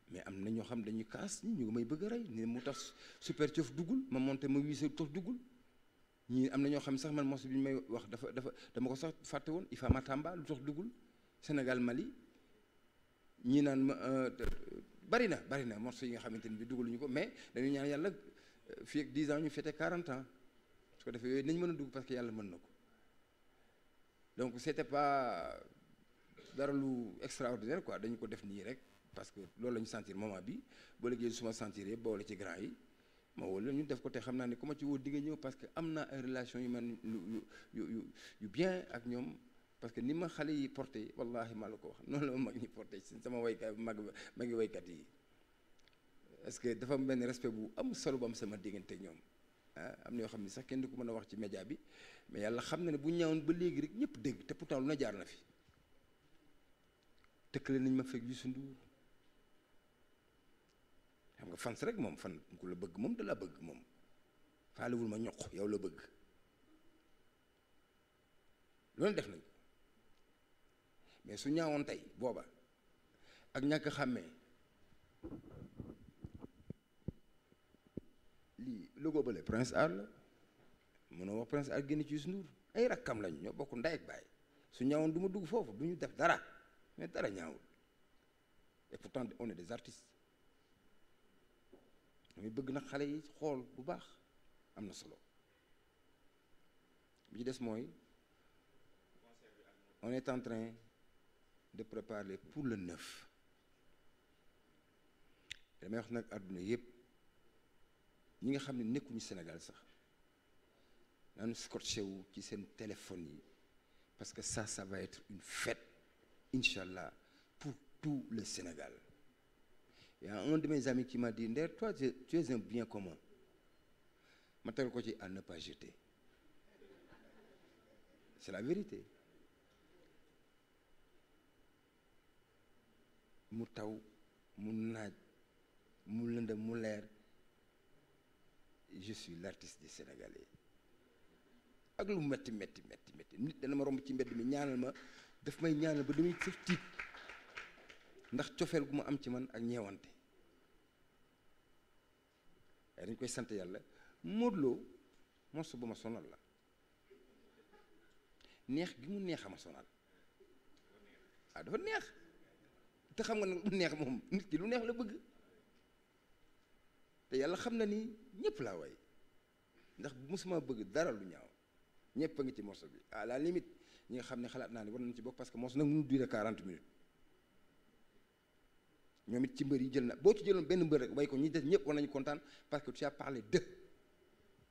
Speaker 8: mais am na ñoo xam dañuy kaas ñi ñu ngi may bëgg a rey ni mu tax super cof duggul ma monté ma wiise tof duggul ñii am na ñoo xam sax man morceau bi ñu may wax dama ko sax fàtte woon Ifa Matamba lu tax duggul Sénégal Mali ñii naan ma bari na morceau yi nga xamante ni bi dugaluñu ko mais dañuy ñaan yàlla fii ak 10 ans ñu fêté 40 ans su ko defee yooyu nañ mën a dugg parce que yàlla mën na ko donc c'était pas dara lu extraordinaire quoi dañu ko def nii rek parce que loolu la ñu sentir moment bi boo léegi suma sentir yëpp boole ci grand yi ma woo la ñu def ko te xam naa ne ku ma ci woo di nga ñëw parce que am naa ay relation yu man yu bien ak ñoom parce que ni ma xale yi porté wallahi maa la ko wax noonu la ma mag ñi porté sama waykat magi waykat yi parce que dafa am benn respect bu am solo bu am sama diggante ñoom am na yoo xam ne sax kenn du ko mën a wax ci média bi mais yàlla xam na ne bu ñaawoon ba léegi rek ñëpp dégg te pourtant lu na jaar na fi tëkkale nañ ma fekk Youssou Ndour xam nga fans rek moom fan ku la bëgg moom da la bëgg moom faalewul ma ñoq yow la bëgg loolu def nañ ko mais su ñaawoon tey booba ak ñàkk xàmmee lii logo bële Prince Art la mënoo wax Prince Art génn ci Youssou Ndour ay rakkam lañ ñoo bokk ndey ak baay su ñaawoon du ma dugg foofu du ñu def dara mais dara ñaawul et pourtant on est des artistes damay bëgg nag xale yi xool bu baax am na solo bi ci des mooy on est en train de préparer pour le 9 damay wax nag àdduna yëpp ñi nga xam ne nekkuñu Sénégal sax naanu scotché wu ci seen téléphone yi parce que ça va être une fête Inch'Allah pour tout le Sénégal. Il y a un de mes amis qui m'a dit Nder, toi tu es un bien commun. Ma tegal ko ci à ne pas jeter. C'est la vérité. mu taw mu naaj mu lëndëm mu leer je suis l'artiste des Sénégalais ak lu metti nit dana ma romb ci mbedd mi ñaanal ma daf may ñaanal ba damay sax tiit ndax cofeel gu ma am ci man ak ñeewante dañ koy sant yàlla Modou Lo morceau bu ma sonal la neex gi mu neex a ma sonal dafa neex te xam nga nag lu neex moom nit ki lu neex la bëgg te yàlla xam na ni ñëpp laa way ndax mosuma bëgg dara lu ñaaw ñëpp a ngi ci morceau bi à la limite ñi nga xam ne xalaat naa ne war nañ ci bokk parce que morceau nag mënu durer 40 minutes ñoom it ci mbër yi jël na boo ci jëloon benn mbër rek way ko ñi des ñëpp war nañu kontaan parce que tu as parlé de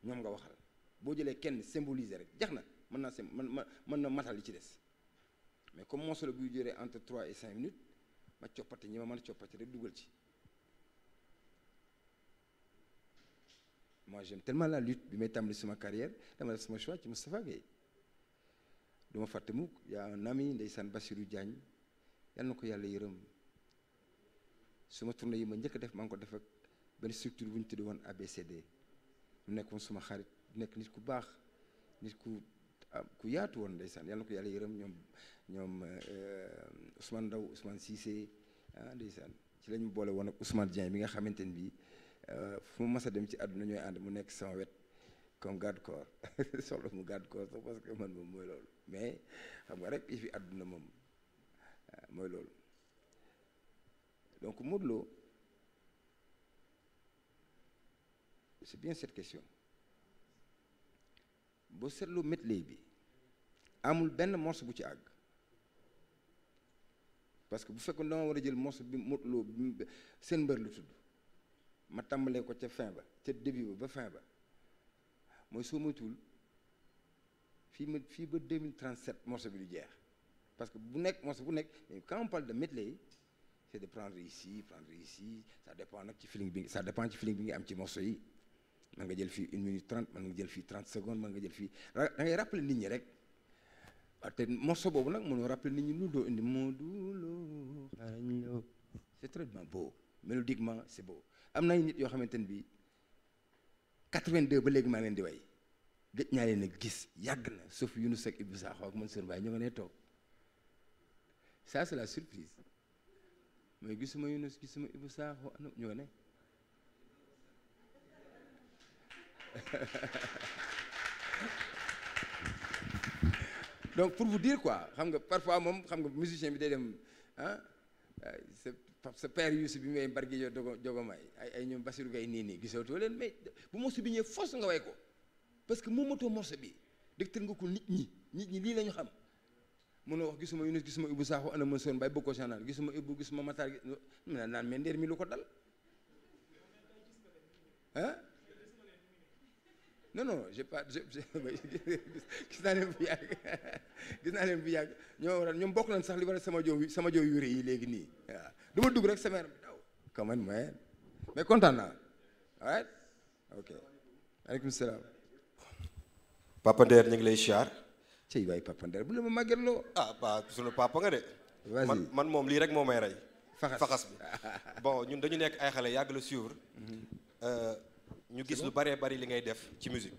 Speaker 8: ñoom nga waxal boo jëlee kenn symboliser rek jax na mën na matal li ci des mais comme morceau la buy durer entre 3 et 5 minutes ma coppati ñi ma mën a coppati rek dugal ci moi j'aime tellement la lutte bi may tàmbali sama carrière dama def sama choix ci Moustapha Gueye du ma fàtte mukk y a un ami ndeysaan Bassirou Diagne yal na ko yàlla yërëm suma tournée yi ma njëkk a def maa ngi ko def ak benn structure bu ñu tuddee woon ABCD mu nekkoon suma xarit nekk nit ku baax nit ku yaatu woon ndeysaan yal na ko yàlla yërëm ñoom Ousmane Ndaw Ousmane Cissé ndeysaan ci lañu boole woon ak Ousmane Dieng bi nga xamante ne bii fu mu mas a dem ci àdduna ñooy ànd mu nekk sama wet comme garde corps soxla mu garde corps sax parce que man moom mooy loolu mais xam nga rek yi fi àdduna moom mooy loolu donc Modou Lo c'est bien cette question boo seetloo medley bi amul benn morceau bu ci àgg parce que bu fekkoon dama war a jël morceau bi Modou Lo seen mbër lu tudd ma tàmbalee ko ca fin ba ca début ba fin ba mooy soo moytuwul fii ba 2037 morceau bi du jeex parce que bu nekk morceau bu nekk mais quand on parle de medley c'est de prendre ici ça dépend nag ci feeling bi ça dépend ci feeling bi nga am ci morceau yi man nga jël fii 1 minute 30 man nga jël fii 30 secondes man nga jël fii da ngay rappeler nit ñi rek te morceau boobu nag mënoo rappeler nit ñi lu doo indi Modou Lo xarañ Lo c'est très beau mélodiquement c'est beau am na ay nit yoo xamante ne bii 82 ba léegi maa leen di way gëj ñaa leen a gis yàgg na sauf Younous ak Ibou Sakho ak Mansour Mbaye ñoo nga nee toog ça c'est la surprise mooy gisuma Younous gisuma Ibou Sakho ana ñoo ne donc pour vous dire quoi xam nga parfois moom xam nga musicien bi day dem sa père Youssou bi may mbargi yo jogo may ay ñoom Bassirou Gaye nii gisatoo leen mais bu morceau bi ñëwee force nga way ko parce que moomatoo morceau bi dégtal nga ko nit ñi lii la ñu xam mënoo wax gisuma Younous gisuma Ibou Sakho ana Mansour Mbaye bokkoo chanal gisuma Ibou gisuma Matar naan mais ndeer mi lu ko dal non j'ai pas gis naa leen bu yàgg ñoo waral ñoom bokk nañ sax li war a sama joo yu rëy yi léegi nii waaw du ma dugg rek sama yaram daw quand même mais kontaan naa right ok aleykum salaam
Speaker 10: Papa Nder ñu ngi lay siyaar
Speaker 8: cey waay Papa Nder bu la ma màgget loo
Speaker 10: ba sunu papa nga de man moom lii rek moo may rey faxas bi bon ñun dañu nekk ay xale yàgg la suivre ñu gis lu bëree bëri li ngay def ci musique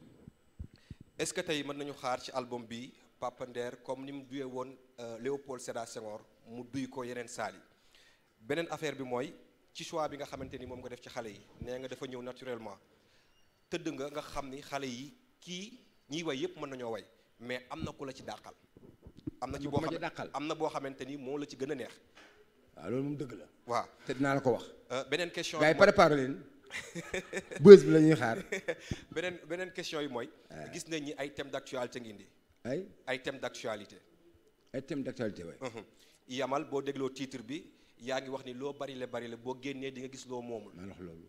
Speaker 10: est-ce que tey mën nañu xaar ci album bi Papa Nder comme ni mu duyee woon Léopold Sédar Senghor mu duy ko yeneen saal yi beneen affaire bi mooy ci choix bi nga xamante ni moom nga def ci xale yi nee nga dafa ñëw naturellement tëdd nga xam ni xale yi kii ñiy way yëpp mën nañoo way mais am na ku la ci dàqal am na ci boo xam am na boo xamante ni moo la ci gën a neex
Speaker 8: waaw loolu moom dëgg la
Speaker 10: waaw
Speaker 8: te dinaa la ko wax
Speaker 10: beneen question
Speaker 8: gars yi préparé leen bës bi la ñuy xaar
Speaker 10: beneen question yi mooy gis nañ ni ay thèmes d'actualité ngi indi ay thèmes d'actualité
Speaker 8: ay thèmes d'actualité waay
Speaker 10: yamal boo dégloo titre bi yaa ngi wax ni loo bari la boo génnee di nga gis loo moomul.
Speaker 8: maa wax loolu.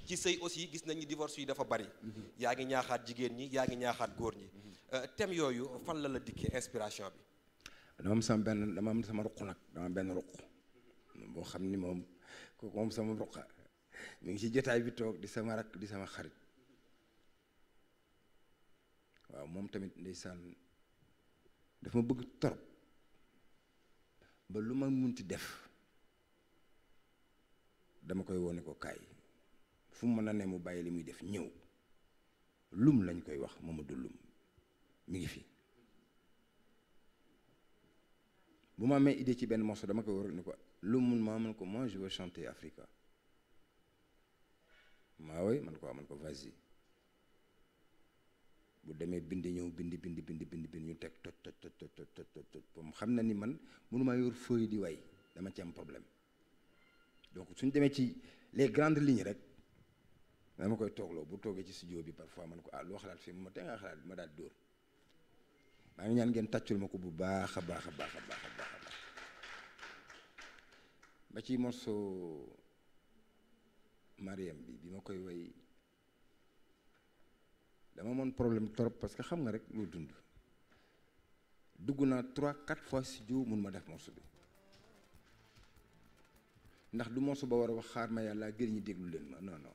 Speaker 10: ci sëy aussi gis nañu divorce yi dafa bari. yaa ngi ñaaxaat jigéen ñi yaa ngi ñaaxaat góor ñi. thème yooyu fan la dikkee inspiration bi.
Speaker 8: dama am sama ruq nag dama am benn ruq boo xam ni moom kooku moom sama ruqa mi ngi ci jotaay bi toog di sama rak di sama xarit waaw moom tamit ndeysaan dafa ma bëgg torop ba lu ma munti def dama koy wone ko kaay fu mu mën a ne mu bàyyi li muy def ñëw lum lañ koy wax Mamadou Loum mi ngi fi bu ma amee idée ci benn morceau dama koy war ni ko Loum mun maa man ko moi je veux chanter Africa maa woy man ko vas-y bu demee bind ñëw bind ñu teg toj moom xam na ni man mënumaa yor feuille di way dama ci am problème donc suñ demee ci les grandes lignes rek dama koy toogloo bu toogee ci studio bi parfois man ko loo xalaat fii ma te nga xalaat ma daal dóor maa ngi ñaan ngeen tàccul ma ko bu baax a baax ba ci morceau Mariam bi ma koy way dama amoon problème trop parce que xam nga rek loo dugg naa 3-4 fois studio mun ma def morceau bi ndax du morceau ba war a wax xaar ma yàlla gër ñi déglu leen ma non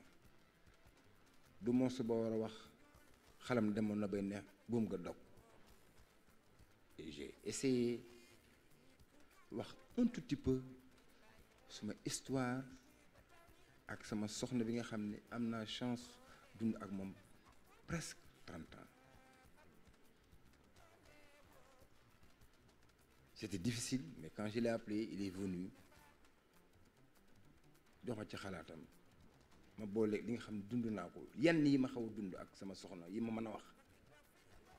Speaker 8: du morceau ba war a wax xalam demoon na bay neex buum nga dog et j'ai essayé wax un tout petit peu suma histoire ak sama soxna bi nga xam ne am naa chance dund ak moom presque 30 ans c'était difficile mais quand je l'ai appelé il est venu jox ma ci xalaatam ma boole li nga xam ne dund naa ko yenn yi ma xaw a dund ak sama soxna yi ma mën a wax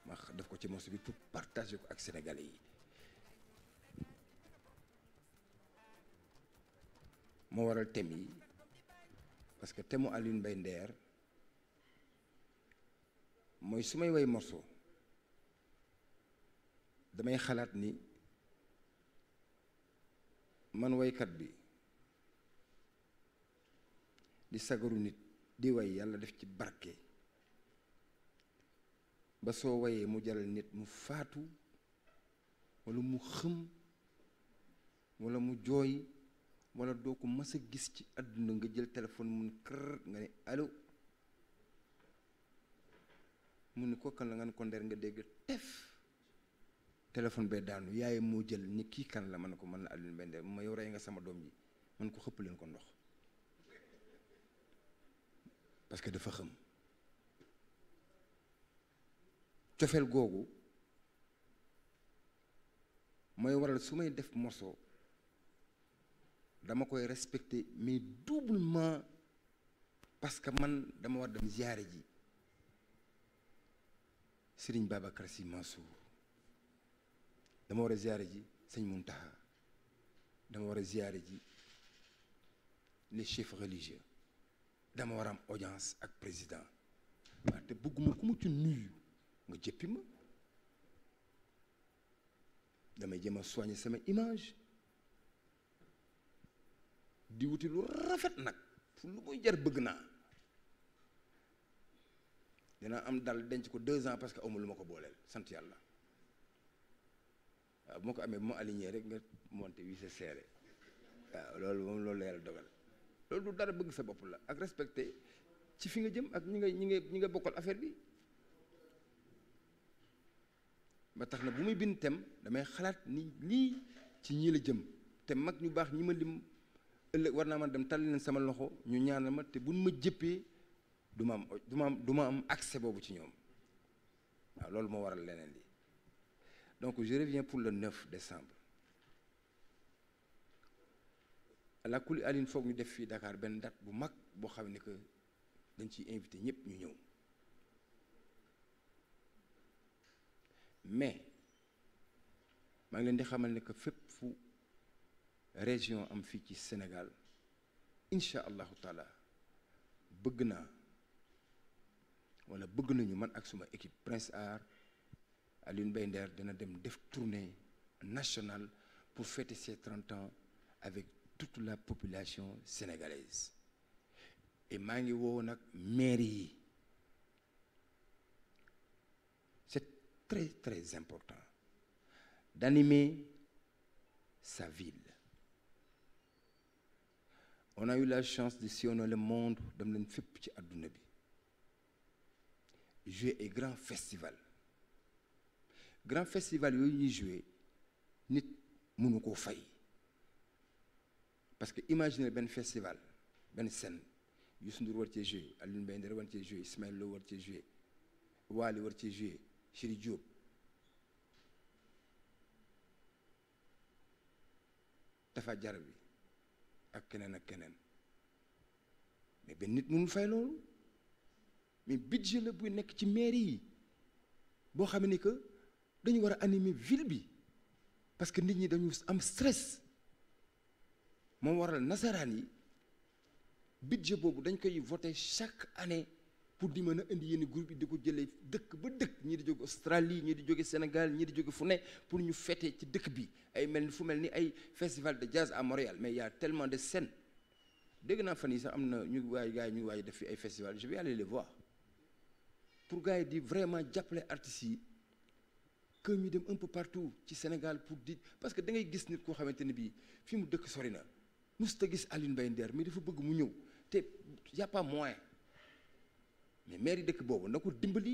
Speaker 8: ma def ko ci morceau bi pour partager ko ak Sénégalais yi moo waral thème yi parce que thème mu Alioune Mbaye Nder mooy su may way morceau damay xalaat ni man waykat bi di sagaru nit di way yàlla def ci barke ba soo wayee mu jaral nit mu faatu walla mu xëm walla mu jooy walla doo ko mës a gis ci àdduna nga jël téléphone mun kër nga ne allo mu ni kookal la nga ne ko ndeer nga dégg tef téléphone bee daanu yaay moo jël ni kii kan la man ko mën na Alioune Mbaye Nder ma yow rey nga sama doom ji man ko xëpp leen ko ndox parce que dafa xam cofeel googu mooy waral su may def morceau dama koy respecter mais doublement parce que man dama war dem ziyaare ji Serigne Babacar Sy Mansour dama war a ziyaare ji Sëñ Muntaha dama war a ziyaare ji les chefs religieux dama war a am audience ak président waaw te bëgguma ku mu ci nuyu nga jëppi ma damay jëm a soigner sama image di wuti lu rafet nag fu lu muy jar bëgg naa dinaa am dal denc ko 2 ans parce que amul lu ma ko booleel sant yàlla waaw bu ma ko amee bu ma aligné rek nga monté wi sa serré waaw loolu moom loolu la yàlla dogal loolu du dara bëgg sa bopp la ak respecté ci fi nga jëm ak ñi nga bokkal affaire bi ba tax na bu muy bind tem damay xalaat ni lii ci ñii la jëm te mag ñu baax ñi ma lim ëllëg war naa man dem tàll leen sama loxo ñu ñaanal ma te buñ ma jëppee du ma am accès boobu ci ñoom waaw loolu moo waral leneen li donc je reviens pour le 9 décembre la kuli Aline foog ñu def fii Dakar benn date bu mag boo xam ne que dañ ciy invité ñëpp ñu ñëw mais maa ngi leen di xamal ne que fépp fu région am fii ci Sénégal incha allahu taala bëgg naa wala bëgg nañu man ak suma équipe Prince Art Alioune Mbaye Nder dina dem def tournée nationale pour fêter ses 30 ans avec toute la population sénégalaise. Et maa ngi woo nag mairie yi. C'est très très important d'animer sa ville. On a eu la chance de sillonner le monde dem leen fépp ci àdduna bi jouer ay grand festival yooyu ñuy jouer nit mënu koo fay parce que imaginez benn festival benn scène Youssou Ndour war cee jouer Alioune Mbaye Nder war cee jouer Ismaël Lo war cee jouer Wally war cee jouer Chéri Diop Tafa Jar bi ak keneen mais benn nit mënul fay loolu mais budget la buy nekk ci mairie yi boo xam ne que dañu war a animer ville bi parce que nit ñi dañu am stress moom waral nasaraan yi budget boobu dañ koy voter chaque année pour di mën a indi yenn groupe yi di ko jëlee dëkk ba dëkk ñii di jóge Australie ñii di jóge Sénégal ñii di jóge fu ne pour ñu fêter ci dëkk bi ay mel ni ay festival de jazz à Montréal mais il y a tellement de scènes dégg naa fan yi sax am na ñu gars yi ñu waay def fi ay festival je vais aller les voir pour gars yi di vraiment jàppale artistes yi que ñu dem un peu partout ci Sénégal pour di parce que da ngay gis nit koo xamante ne bii fi mu dëkk sori na musta gis Alioune Mbaye Nder mais dafa bëgg mu ñëw te y a pas moyen mais mairie dëkk boobu na ko dimbali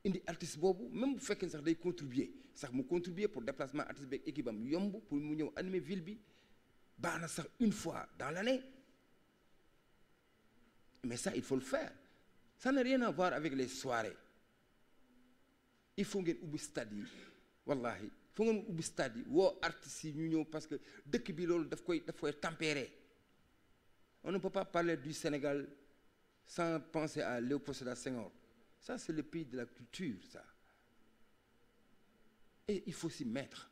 Speaker 8: indi artiste boobu même bu fekkee sax day contribuer sax mu contribuer pour déplacement artiste beeg équipe am yomb pour mu ñëw animer ville bi baax na sax une fois dans l'année mais ça il faut le faire ça n'a rien à voir avec les soirées il faut ngeen ubbi stade yi wallahi faut ngeen ubbi stade yi woo artistes yi ñu ñëw parce que dëkk bi loolu daf koy tempérer on ne peut pas parler du Sénégal sans penser à Léopold Sédar Senghor. Ça, c'est le pays de la culture, ça. Et il faut s'y mettre.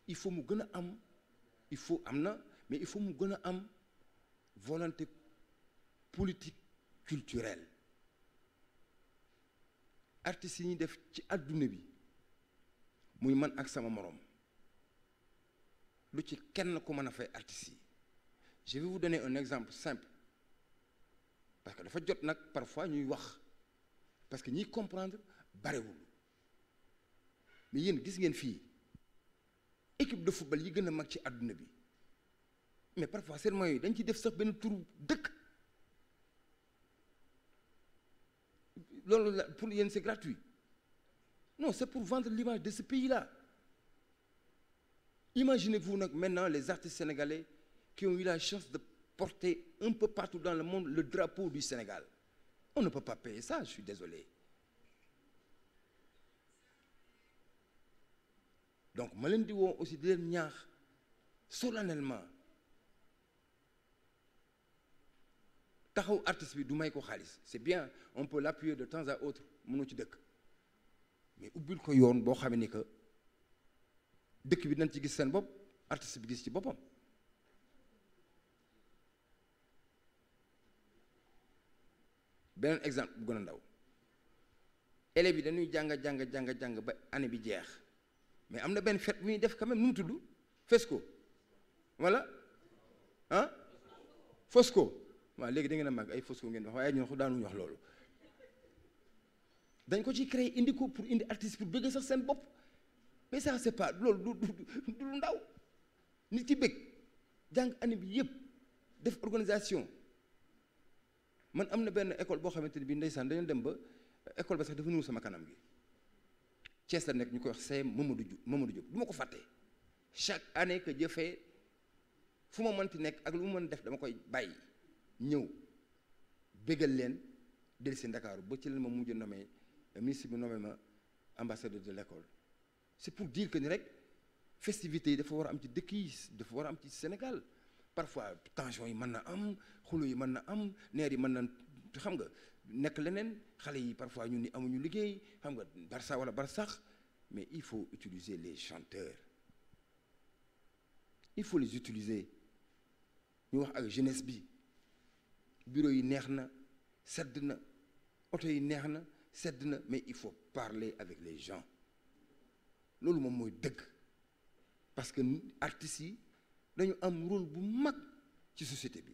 Speaker 8: Il faut mu gën a am il faut am na mais il faut mu gën a am volonté politique culturelle artistes yi ñuy def ci àdduna bi muy man ak sama morom lu ci kenn ku mën a fay artistes yi je vais vous donner un exemple simple parce que dafa jot nag parfois ñuy wax parce que ñiy comprendre barewul mais yéen gis ngeen fii équipe de football yi gën a mag ci àdduna bi mais parfois seen moyens yi dañ ci def sax benn turu dëkk loolu la pour yéen c'est gratuit non c'est pour vendre l'image de ce pays-là imaginez-vous nag maintenant les artistes sénégalais qui ont eu la chance de porter un peu partout dans le monde le drapeau du Sénégal. On ne peut pas payer ça, je suis désolé. Donc ma leen di woo aussi di leen ñaax solennellement taxaw artiste bi du may ko xaalis c'est bien on peut l'appuyer de temps à autre mënoo ci dëkk mais ubbil ko yoon boo xam ne que dëkk bi dañ ci gis seen bopp artiste bi gis ci boppam. beneen exemple bu gën a ndaw élèves yi dañuy jàng ba année bi jeex mais am na benn fête bu ñuy def quand même nu mu tudd Fesco voilà ah Fosco waaw léegi da ngeen a màgg ay Fosco ngeen wax waaye ñun daanuñu wax loolu dañ ko ci créer indi ko pour indi artiste pour bëgg sax seen bopp mais ça c'est pas loolu du lu ndaw nit ki bëgg jàng année bi yëpp def organisation man am na benn école boo xamante ni bii ndeysaan dañoo dem ba école ba sax dafa nuyu sama kanam gi Thiès la nekk ñu koy wax CM Mamadou Diop du ma ko fàtte chaque année que jëfee fu ma mënti nekk ak lu mu mën def dama koy bàyyi ñëw bégal leen dellu si Ndakaaru ba ci leen ma mujj nommé ministre bi nommé ma ambassadeur de l'école c'est pour dire que ni rek festivités yi dafa war a am ci dëkk yi dafa war a am ci Sénégal parfois tension yi mën na am xulo yi mën na am neer yi mën na xam nga nekk leneen xale yi parfois ñun ni amuñu liggéey xam nga Barça wala Barsax mais il faut utiliser les chanteurs il faut les utiliser ñu wax ak jeunesse bi bureau yi neex na sedd na oto yi neex na sedd na mais il faut parler avec les gens loolu moom mooy dëgg parce que artistes yi dañu am rôle bu mag ci société bi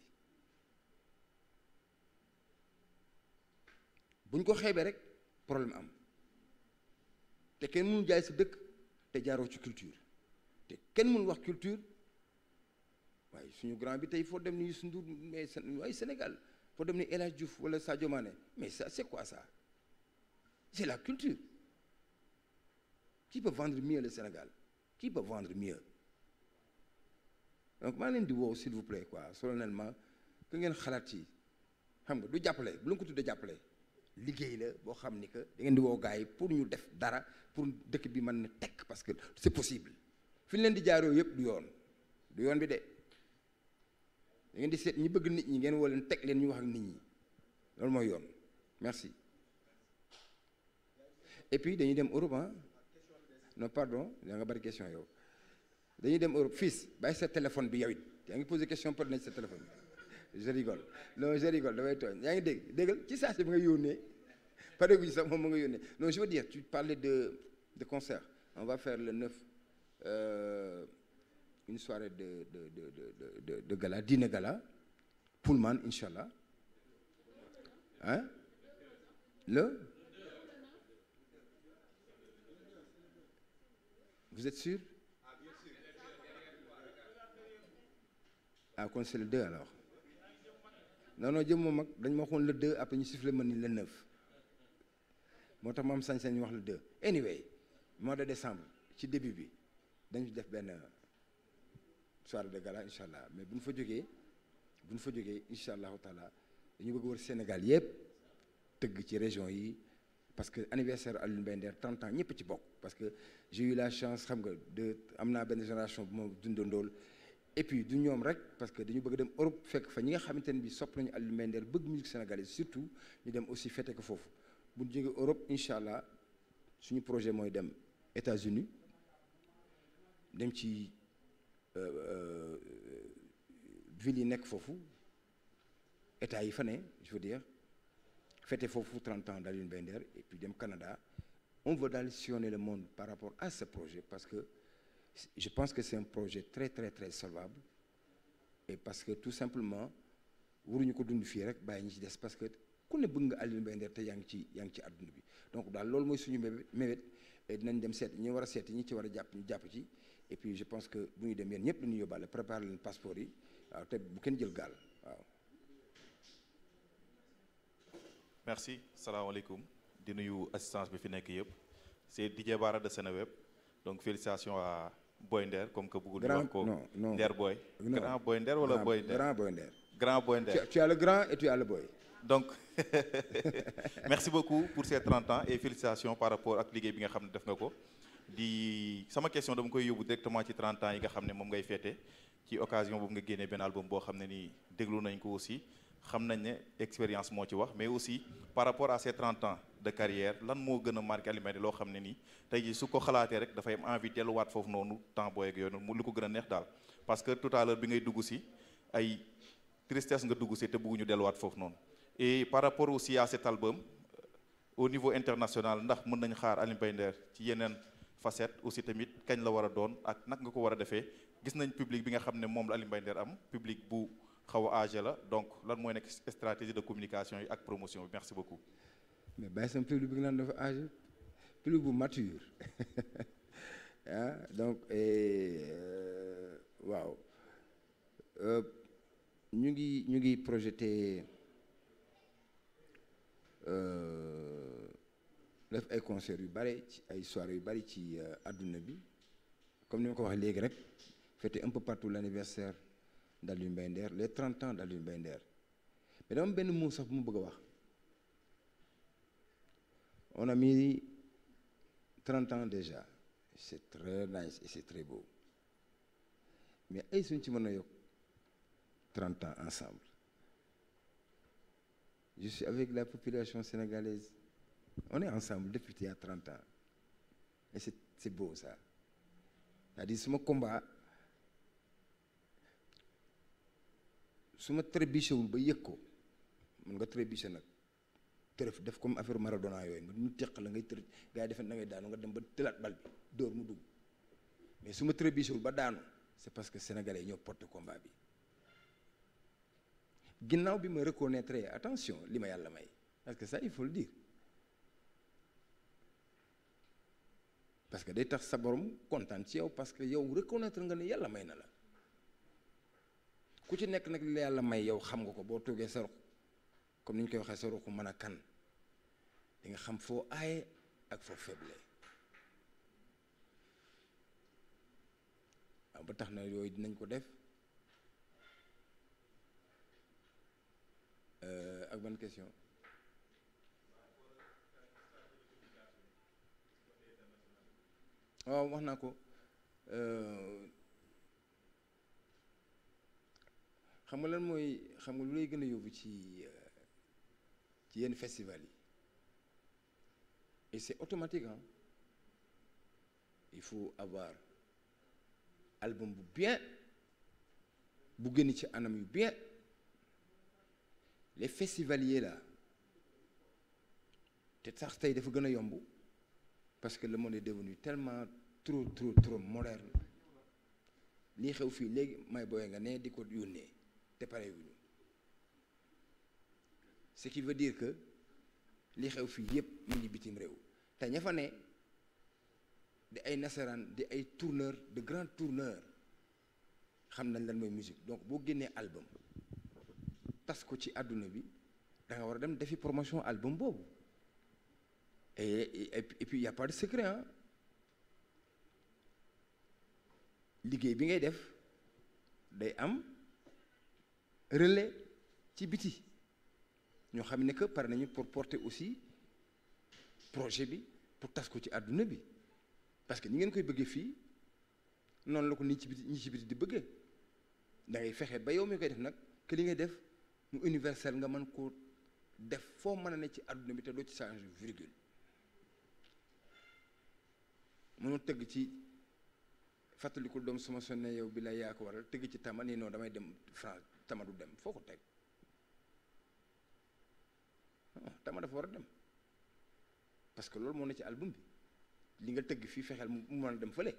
Speaker 8: buñ ko xeebee rek problème am te kenn mënu jaay sa dëkk te jaaroo ci culture te kenn mënu wax culture waaye suñu grand bi tey foo dem ni Youssou Ndour mais waaye Sénégal foo dem ni El Hadj Diouf wala Sadio Mané mais ça c'est quoi ça c'est la culture. Qui peut vendre mieux le Sénégal? Qui peut vendre mieux? Donc maa leen di woo s'il vous plaît quoi solennellement que ngeen xalaat ci xam nga du jàppale bu la ko tuddee jàppale liggéey la boo xam ni que da ngeen di woo gars yi pour ñu def dara pour dëkk bi mën na tekk parce que c'est possible fi ñu leen di jaaroo yëpp du yoon bi de da ngeen di seet ñi bëgg nit ñi ngeen woo leen teg leen ñu wax ak nit ñi loolu mooy yoon merci. Et puis dañuy dem Europe ah non pardon yaa nga bari question yow dañuy dem Europe fils bàyyi sa téléphone bi yow it yaa ngi posé question par nañ sa téléphone je rigole non je rigole damay tooñ yaa ngi déggal ci saa si bi nga yónnee pare guñu sax moom ma nga yónnee non je veux dire tu parlais de concert on va faire le 9 une soirée de gala dîner gala Pullman inchallah hein Vous êtes sûr? Ah kon c'est le 2 alors. Non jëm moom mag dañ ma waxoon le 2 après ñu sifflé ma ni le 9 moo tax ma am sañ-sañ ñu wax le 2 anyway mois de décembre ci début bi dañu def benn soirée de gala incha allah mais bu ñu fa jógee incha allahu taala dañu bëgg wër Sénégal yëpp tëgg ci région yi. Parce que anniversaire Alioune Mbaye Nder 30 ans ñëpp ci bokk parce que j'ai eu la chance xam nga am naa benn génération bu ma dundandool et puis du ñoom rek parce que dañu bëgg dem Europe fekk fa ñi nga xamante ne bi sopp nañu Alioune Mbaye Nder bëgg musique sénégalaise surtout ñu dem aussi fête ko foofu bu ñu jógee Europe incha allah suñu projet mooy dem États-Unis dem ci ville yi nekk foofu état yi fa ne je veux dire fêter foofu 30 ans d'Alioune Mbaye Nder et puis dem Canada on veut daal sillonner le monde par rapport à ce projet parce que je pense que c'est un projet très très très solvable et parce que tout simplement waruñu ko dund fii rek bàyyi ñi ci des parce que ku ne bëgg nga Alioune Mbaye Nder te yaa ngi ci àdduna bi donc daal loolu mooy suñu mébét et dinañ dem seet ñi war a seeti ñi ci war a jàpp ñu jàpp ci et puis je pense que bu ñu dem yéen ñëpp dañuy yóbbaale préparer leen passeport yi waaw te bu kenn jël gaal waaw.
Speaker 11: Merci salaamaaleykum di nuyu assistance bi fi nekk yëpp c'est Didier Bara de Seneweb donc félicitations à Boy Nder comme que bëggul di wax ko Nder Boy grand Boy Nder wala Boy Nder grand Boy Nder
Speaker 8: tu as le grand et tu as le boy
Speaker 11: donc merci beaucoup pour ces 30 ans et félicitations par rapport ak liggéey bi nga xam ne def nga ko di sama question dama koy yóbbu directement ci 30 ans yi nga xam ne moom ngay féete ci occasion boobu nga génnee benn album boo xam ne nii déglu nañ ko aussi xam nañ ne expérience moo ci wax mais aussi par rapport à ces 30 ans de carrière lan moo gën a marqué Alioune Mbaye Nder loo xam ne nii tey jii su ko xalaatee rek dafay am envie delluwaat foofu noonu temps booy ak yooyu noonu mu lu ko gën a neex daal parce que tout à l'heure bi ngay dugg si ay tristesse nga dugg si te bëgguñu delluwaat foofu noonu et par rapport aussi à cet album au niveau international ndax mën nañ xaar Alioune Mbaye Nder ci yeneen facette aussi tamit kañ la war a doon ak nag nga ko war a defee gis nañ public bi nga xam ne moom la Alioune Mbaye Nder am public bu xaw a âgé la donc lan mooy nekk stratégie de communication yi ak promotion bi merci beaucoup.
Speaker 8: mais bàyyi sama public bi nga naan dafa âgé public bu mature ah donc waaw ñu ngi projeté def ay concerts yu bari ci ay soirées yu bari ci àdduna bi comme ni ma ko waxee léegi rek fêter un peu partout l'anniversaire d'Alioune Mbaye Nder les 30 ans d'Alioune Mbaye Nder mais dama benn mot sax bu mu bëgg a wax on a mis 30 ans déjà c'est très nice et c'est très beau mais ay suñ ci mën a yokk 30 ans ensemble je suis avec la population sénégalaise on est ensemble depuis il y a 30 ans et c'est beau ça c'est-à-dire suma combat su ma trébuché wul ba yëg ko mën nga trébuché nag tërëf def comme affaire Maradona yooyu nga ñu teq la ngay tërëf gars yi defe na ngay daanu nga dem ba tëlaat bal bi dóor mu dugg mais su ma trébuchewul ba daanu c'est parce que sénégalais ñoo porte combat bi ginnaaw bi ma reconnaître attention li ma yàlla may parce que ça il faut le dire parce que day tax sa borom kontaan ci yow parce que yow reconnaître nga ne yàlla may na la ku ci nekk nag li la yàlla may yow xam nga ko boo toogee sa ruq comme ni ñu koy waxee sa ruq mën a kan di nga xam foo aaye ak foo faible waaw ba tax na yooyu dinañ ko def ak ban question waaw wax naa ko xam nga lan mooy xam nga lu lay gën a yóbbu ci yenn festival yi et c'est automatique hein il faut avoir album bu bien bu génn ci anam yu bien les festivaliers là te sax tey dafa gën a yomb parce que le monde est devenu tellement trop moderne lii xew fii léegi may booyee nga ne di ko yónnee te pare wuñu ce qui veut dire que li xew fii yépp mu ngi bitim réew te ña fa ne di ay nasaraan di ay tourneur de grands tourneurs xam nañ lan mooy musique donc boo génnee album tas ko ci àdduna bi da nga war a dem defi promotion album boobu et puis y a pas de secret hein liggéey bi ngay def day am relais ci biti ñoo xam ne que pare nañu pour porter aussi projet bi pour tas ko ci àdduna bi parce que ñi ngeen koy bëggee fii noonu la ko ñi ci biti di bëggee da ngay fexe ba yow mi koy def nag que li ngay def mu universel nga mën koo def foo mën a ne ci àdduna bi te doo ci changer virgule mënoo tëgg ci fàttalikul doom suma sonne yow bi la yaa ko waral tëgg ci tama nii non damay dem France tama du dem foo ko teg tama dafa war a dem parce que loolu moo ne ci album bi li nga tëgg fii fexeel mu mën a dem fële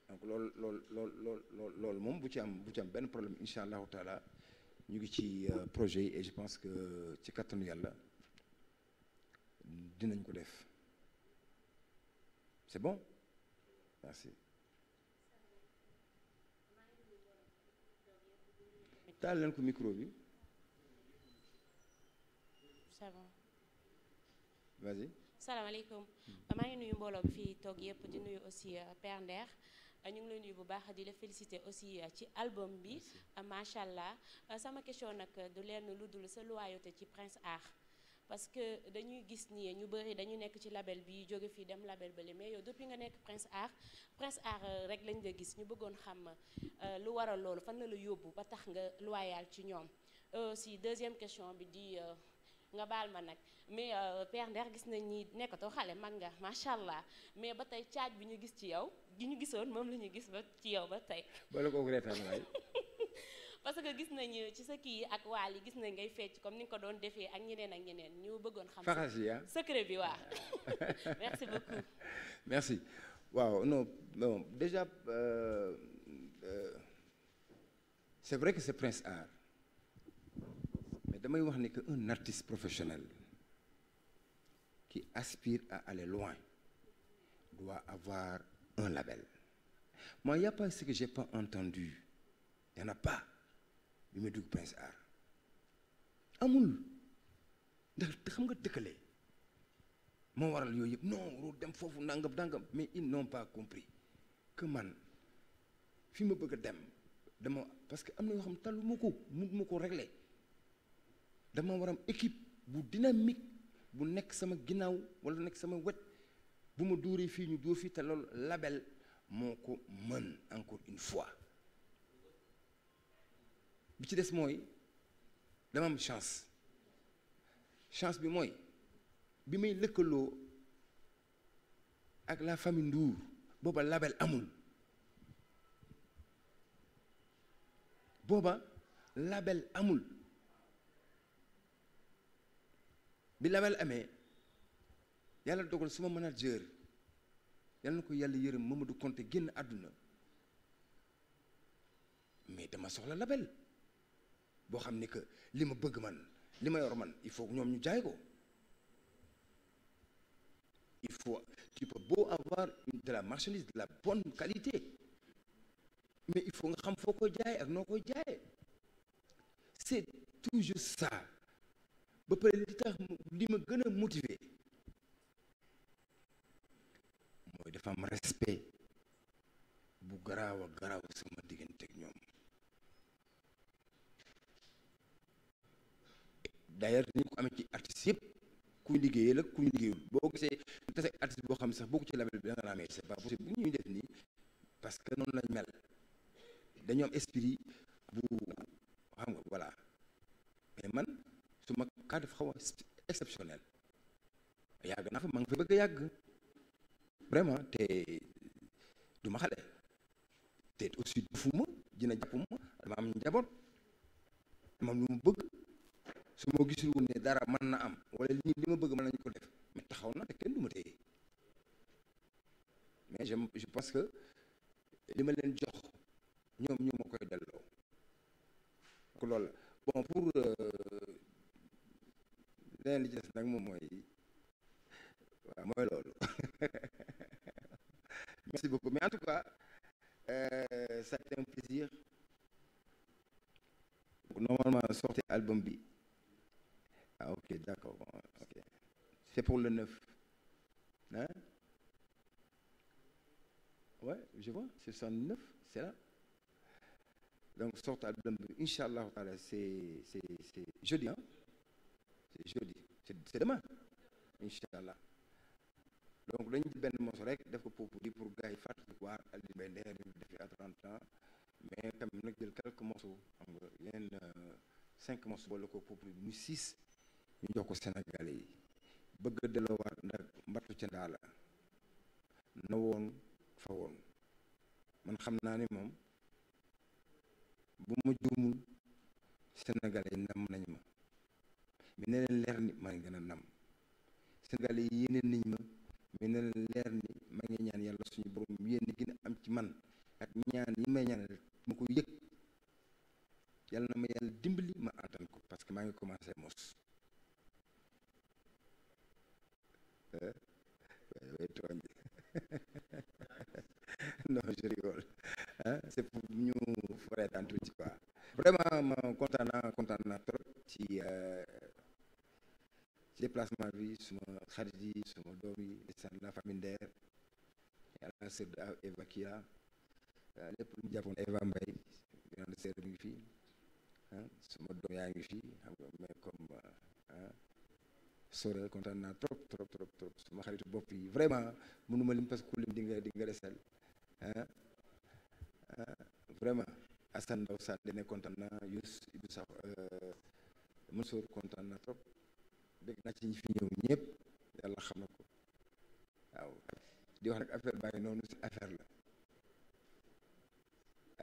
Speaker 8: donc loolu moom bu ci am benn problème incha allahu taala ñu ngi ci projet yi et je pense que ci kattanu yàlla dinañ ko def c'est bon merci. taal leen ko micro bi.
Speaker 12: c'est bon.
Speaker 8: vas-y.
Speaker 12: salaamaaleykum maa ngi nuyu mbooloo bi fii toog yëpp di nuyu aussi Père Nder ñu ngi lay nuyu bu baax di la féliciter aussi ci album bi macha allah sama question nag du lenn lu dul sa loyauté ci Prince Art parce que dañuy gis ni ñu bëri dañu nekk ci label bi jóge fii dem label bële mais yow depuis nga nekk Prince Art rek lañ la gis ñu bëggoon xam lu waral loolu fan la yóbbu ba tax nga loyal ci ñoom aussi deuxième question bi di nga baal ma nag mais Père Nder gis nañ ni nekkatoo xale mag nga macha allah mais ba tey caaj bi ñu gis ci yow gi ñu gisoon moom la ñu gis ba ci yow ba tey.
Speaker 8: boole kooku reetaan waay.
Speaker 12: parce que gis nañu ci sa kii ak waal yi gis nañ ngay fecc comme ni nga ko doon defee ak ñeneen ñu bëggoon xam.
Speaker 8: faxas yi
Speaker 12: secret bi waaw. merci beaucoup.
Speaker 8: merci waaw non déjà c'est vrai que c'est Prince Art. damay wax ni que un artiste professionnel qui aspire à aller loin doit avoir un label. Moi, il n'y a pas ce que j'ai pas entendu. Il n'y en a pas. bi ma dugg Prince Art amul ndax xam nga dëkkale moo waral yooyu yëpp non dem foofu nangam mais ils n'ont pas compris que man fi ma bëgg a dem dama parce que am na yoo xam tallu ma ko mun ma ko régler dama war am équipe bu dynamique bu nekk sama ginnaaw wala nekk sama wet bu ma dóoree fii ñu dóor fii te loolu label moo ko mën encore une fois bi ci des mooy dama am chance bi mooy bi may lëkkaloo ak la famille Ndour booba label amul bi label amee yàlla dogal suma manager yal na ko yàlla yërëm Mamadou Konté génn àdduna mais dama soxla label boo xam ni que li ma bëgg man li ma yor man il faut ñoom ñu jaay ko il faut tu peux beau avoir de la marchandise de la bonne qualité mais il faut nga xam foo ko jaay ak noo koy jaayee c'est toujours ça ba pare li tax li ma gën a motiver mooy dafa am respect bu garaaw a garaaw sama diggante ak ñoom d'ailleurs ni ko amee ci artistes yëpp kuy liggéeyee la kuy liggéeyul boo gisee tase artiste boo xam ne sax bokku ci label bi da nga naa mais c'est pas possible bu ñuy def nii parce que noonu lañ mel dañoo am esprit bu xam nga voilà mais man su ma cas dafa xaw a exceptionnel yàgg naa fa maa ngi fa bëgg a yàgg vraiment te du ma xale te aussi dufuma dina jàppuma dama am njaboot dama am lu mu bëgg su ma gisul woon ne dara mën na am wala li ma bëgg mën nañu ko def mais taxaw na te kenn du ma téye mais je pense que li ma leen jox ñoom ñu ma koy delloo ko loolu bon pour leneen li ci des nag moom mooy waaw mooy loolu merci beaucoup mais en tout cas ça a été un plaisir normalement sortir album bi ah ok d'accord ok c'est pour le 9 hein ouais je vois c'est 109 c'est là donc sortir album bi inchallah taala c'est jeudi hein c'est jeudi c'est demain inchallah donc dañu ci benn mos rek def ko pour gars yi fàttali ko waar Alioune Mbaye Nder ñu defee à 30 ans mais quand même nag jël quelques morceaux xam nga yeneen 5 morceaux boole ko pour muy 6 ñu jox ko Sénégalais yi bëgg a delloowaat ndax mbattu ca ndaa la na woon fa woon man xam naa ni moom bu ma juumul Sénégalais yi nam nañ ma mais ne leen leer ni maa ngi gën a nam Sénégalais yi yéene nañ ma mais ne leen leer ni maa ngi ñaan yàlla suñu borom yéen gën a am ci man ak ñaan yi may ñaanal ma ko yëg yàlla na ma yàlla dimbali ma àttan ko parce que maa ngi commencé mos way tooñ non je rigole hein c'est pour ñu reetaan tuuti quoi vraiment ma kontaan naa trop ci déplacement bi suma xarit yi suma doom yi la famille Nder la sœur de Eva Kia lépp lu mu jàppoon Eva Mbaye grande sœur mi ngi fii suma doom yaa ngi fii xam nga mais comme Sora kontaan naa trop suma xaritu bopp yi vraiment mënuma lim parce que ku lim di nga desal vraiment Assane Ndaw Sall dene kontaan naa Youssou Ibou Sakho Mansour kontaan naa trop dégg naa ci ñi fi ñëw ñëpp yàlla xam na ko waaw di wax nag affaire baa ngi noonu si affaire la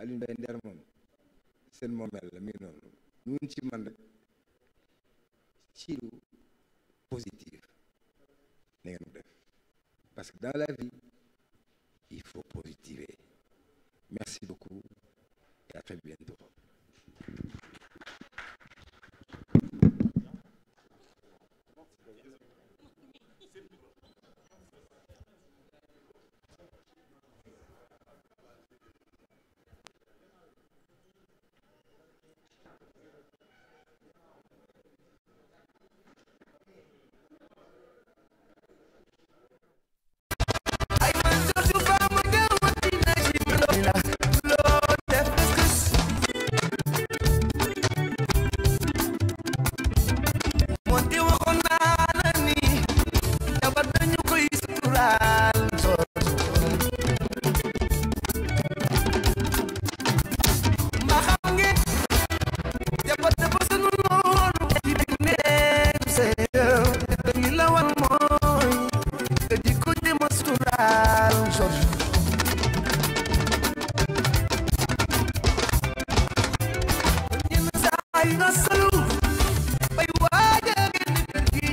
Speaker 8: Alioune Mbaye Nder moom seen moomeel la mi noonu ñun ci man rek ci lu positif na ngeen def parce que dans la vie il faut positiver merci beaucoup et à très bientôt.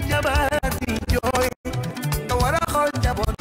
Speaker 5: Jabar di joy, the water hold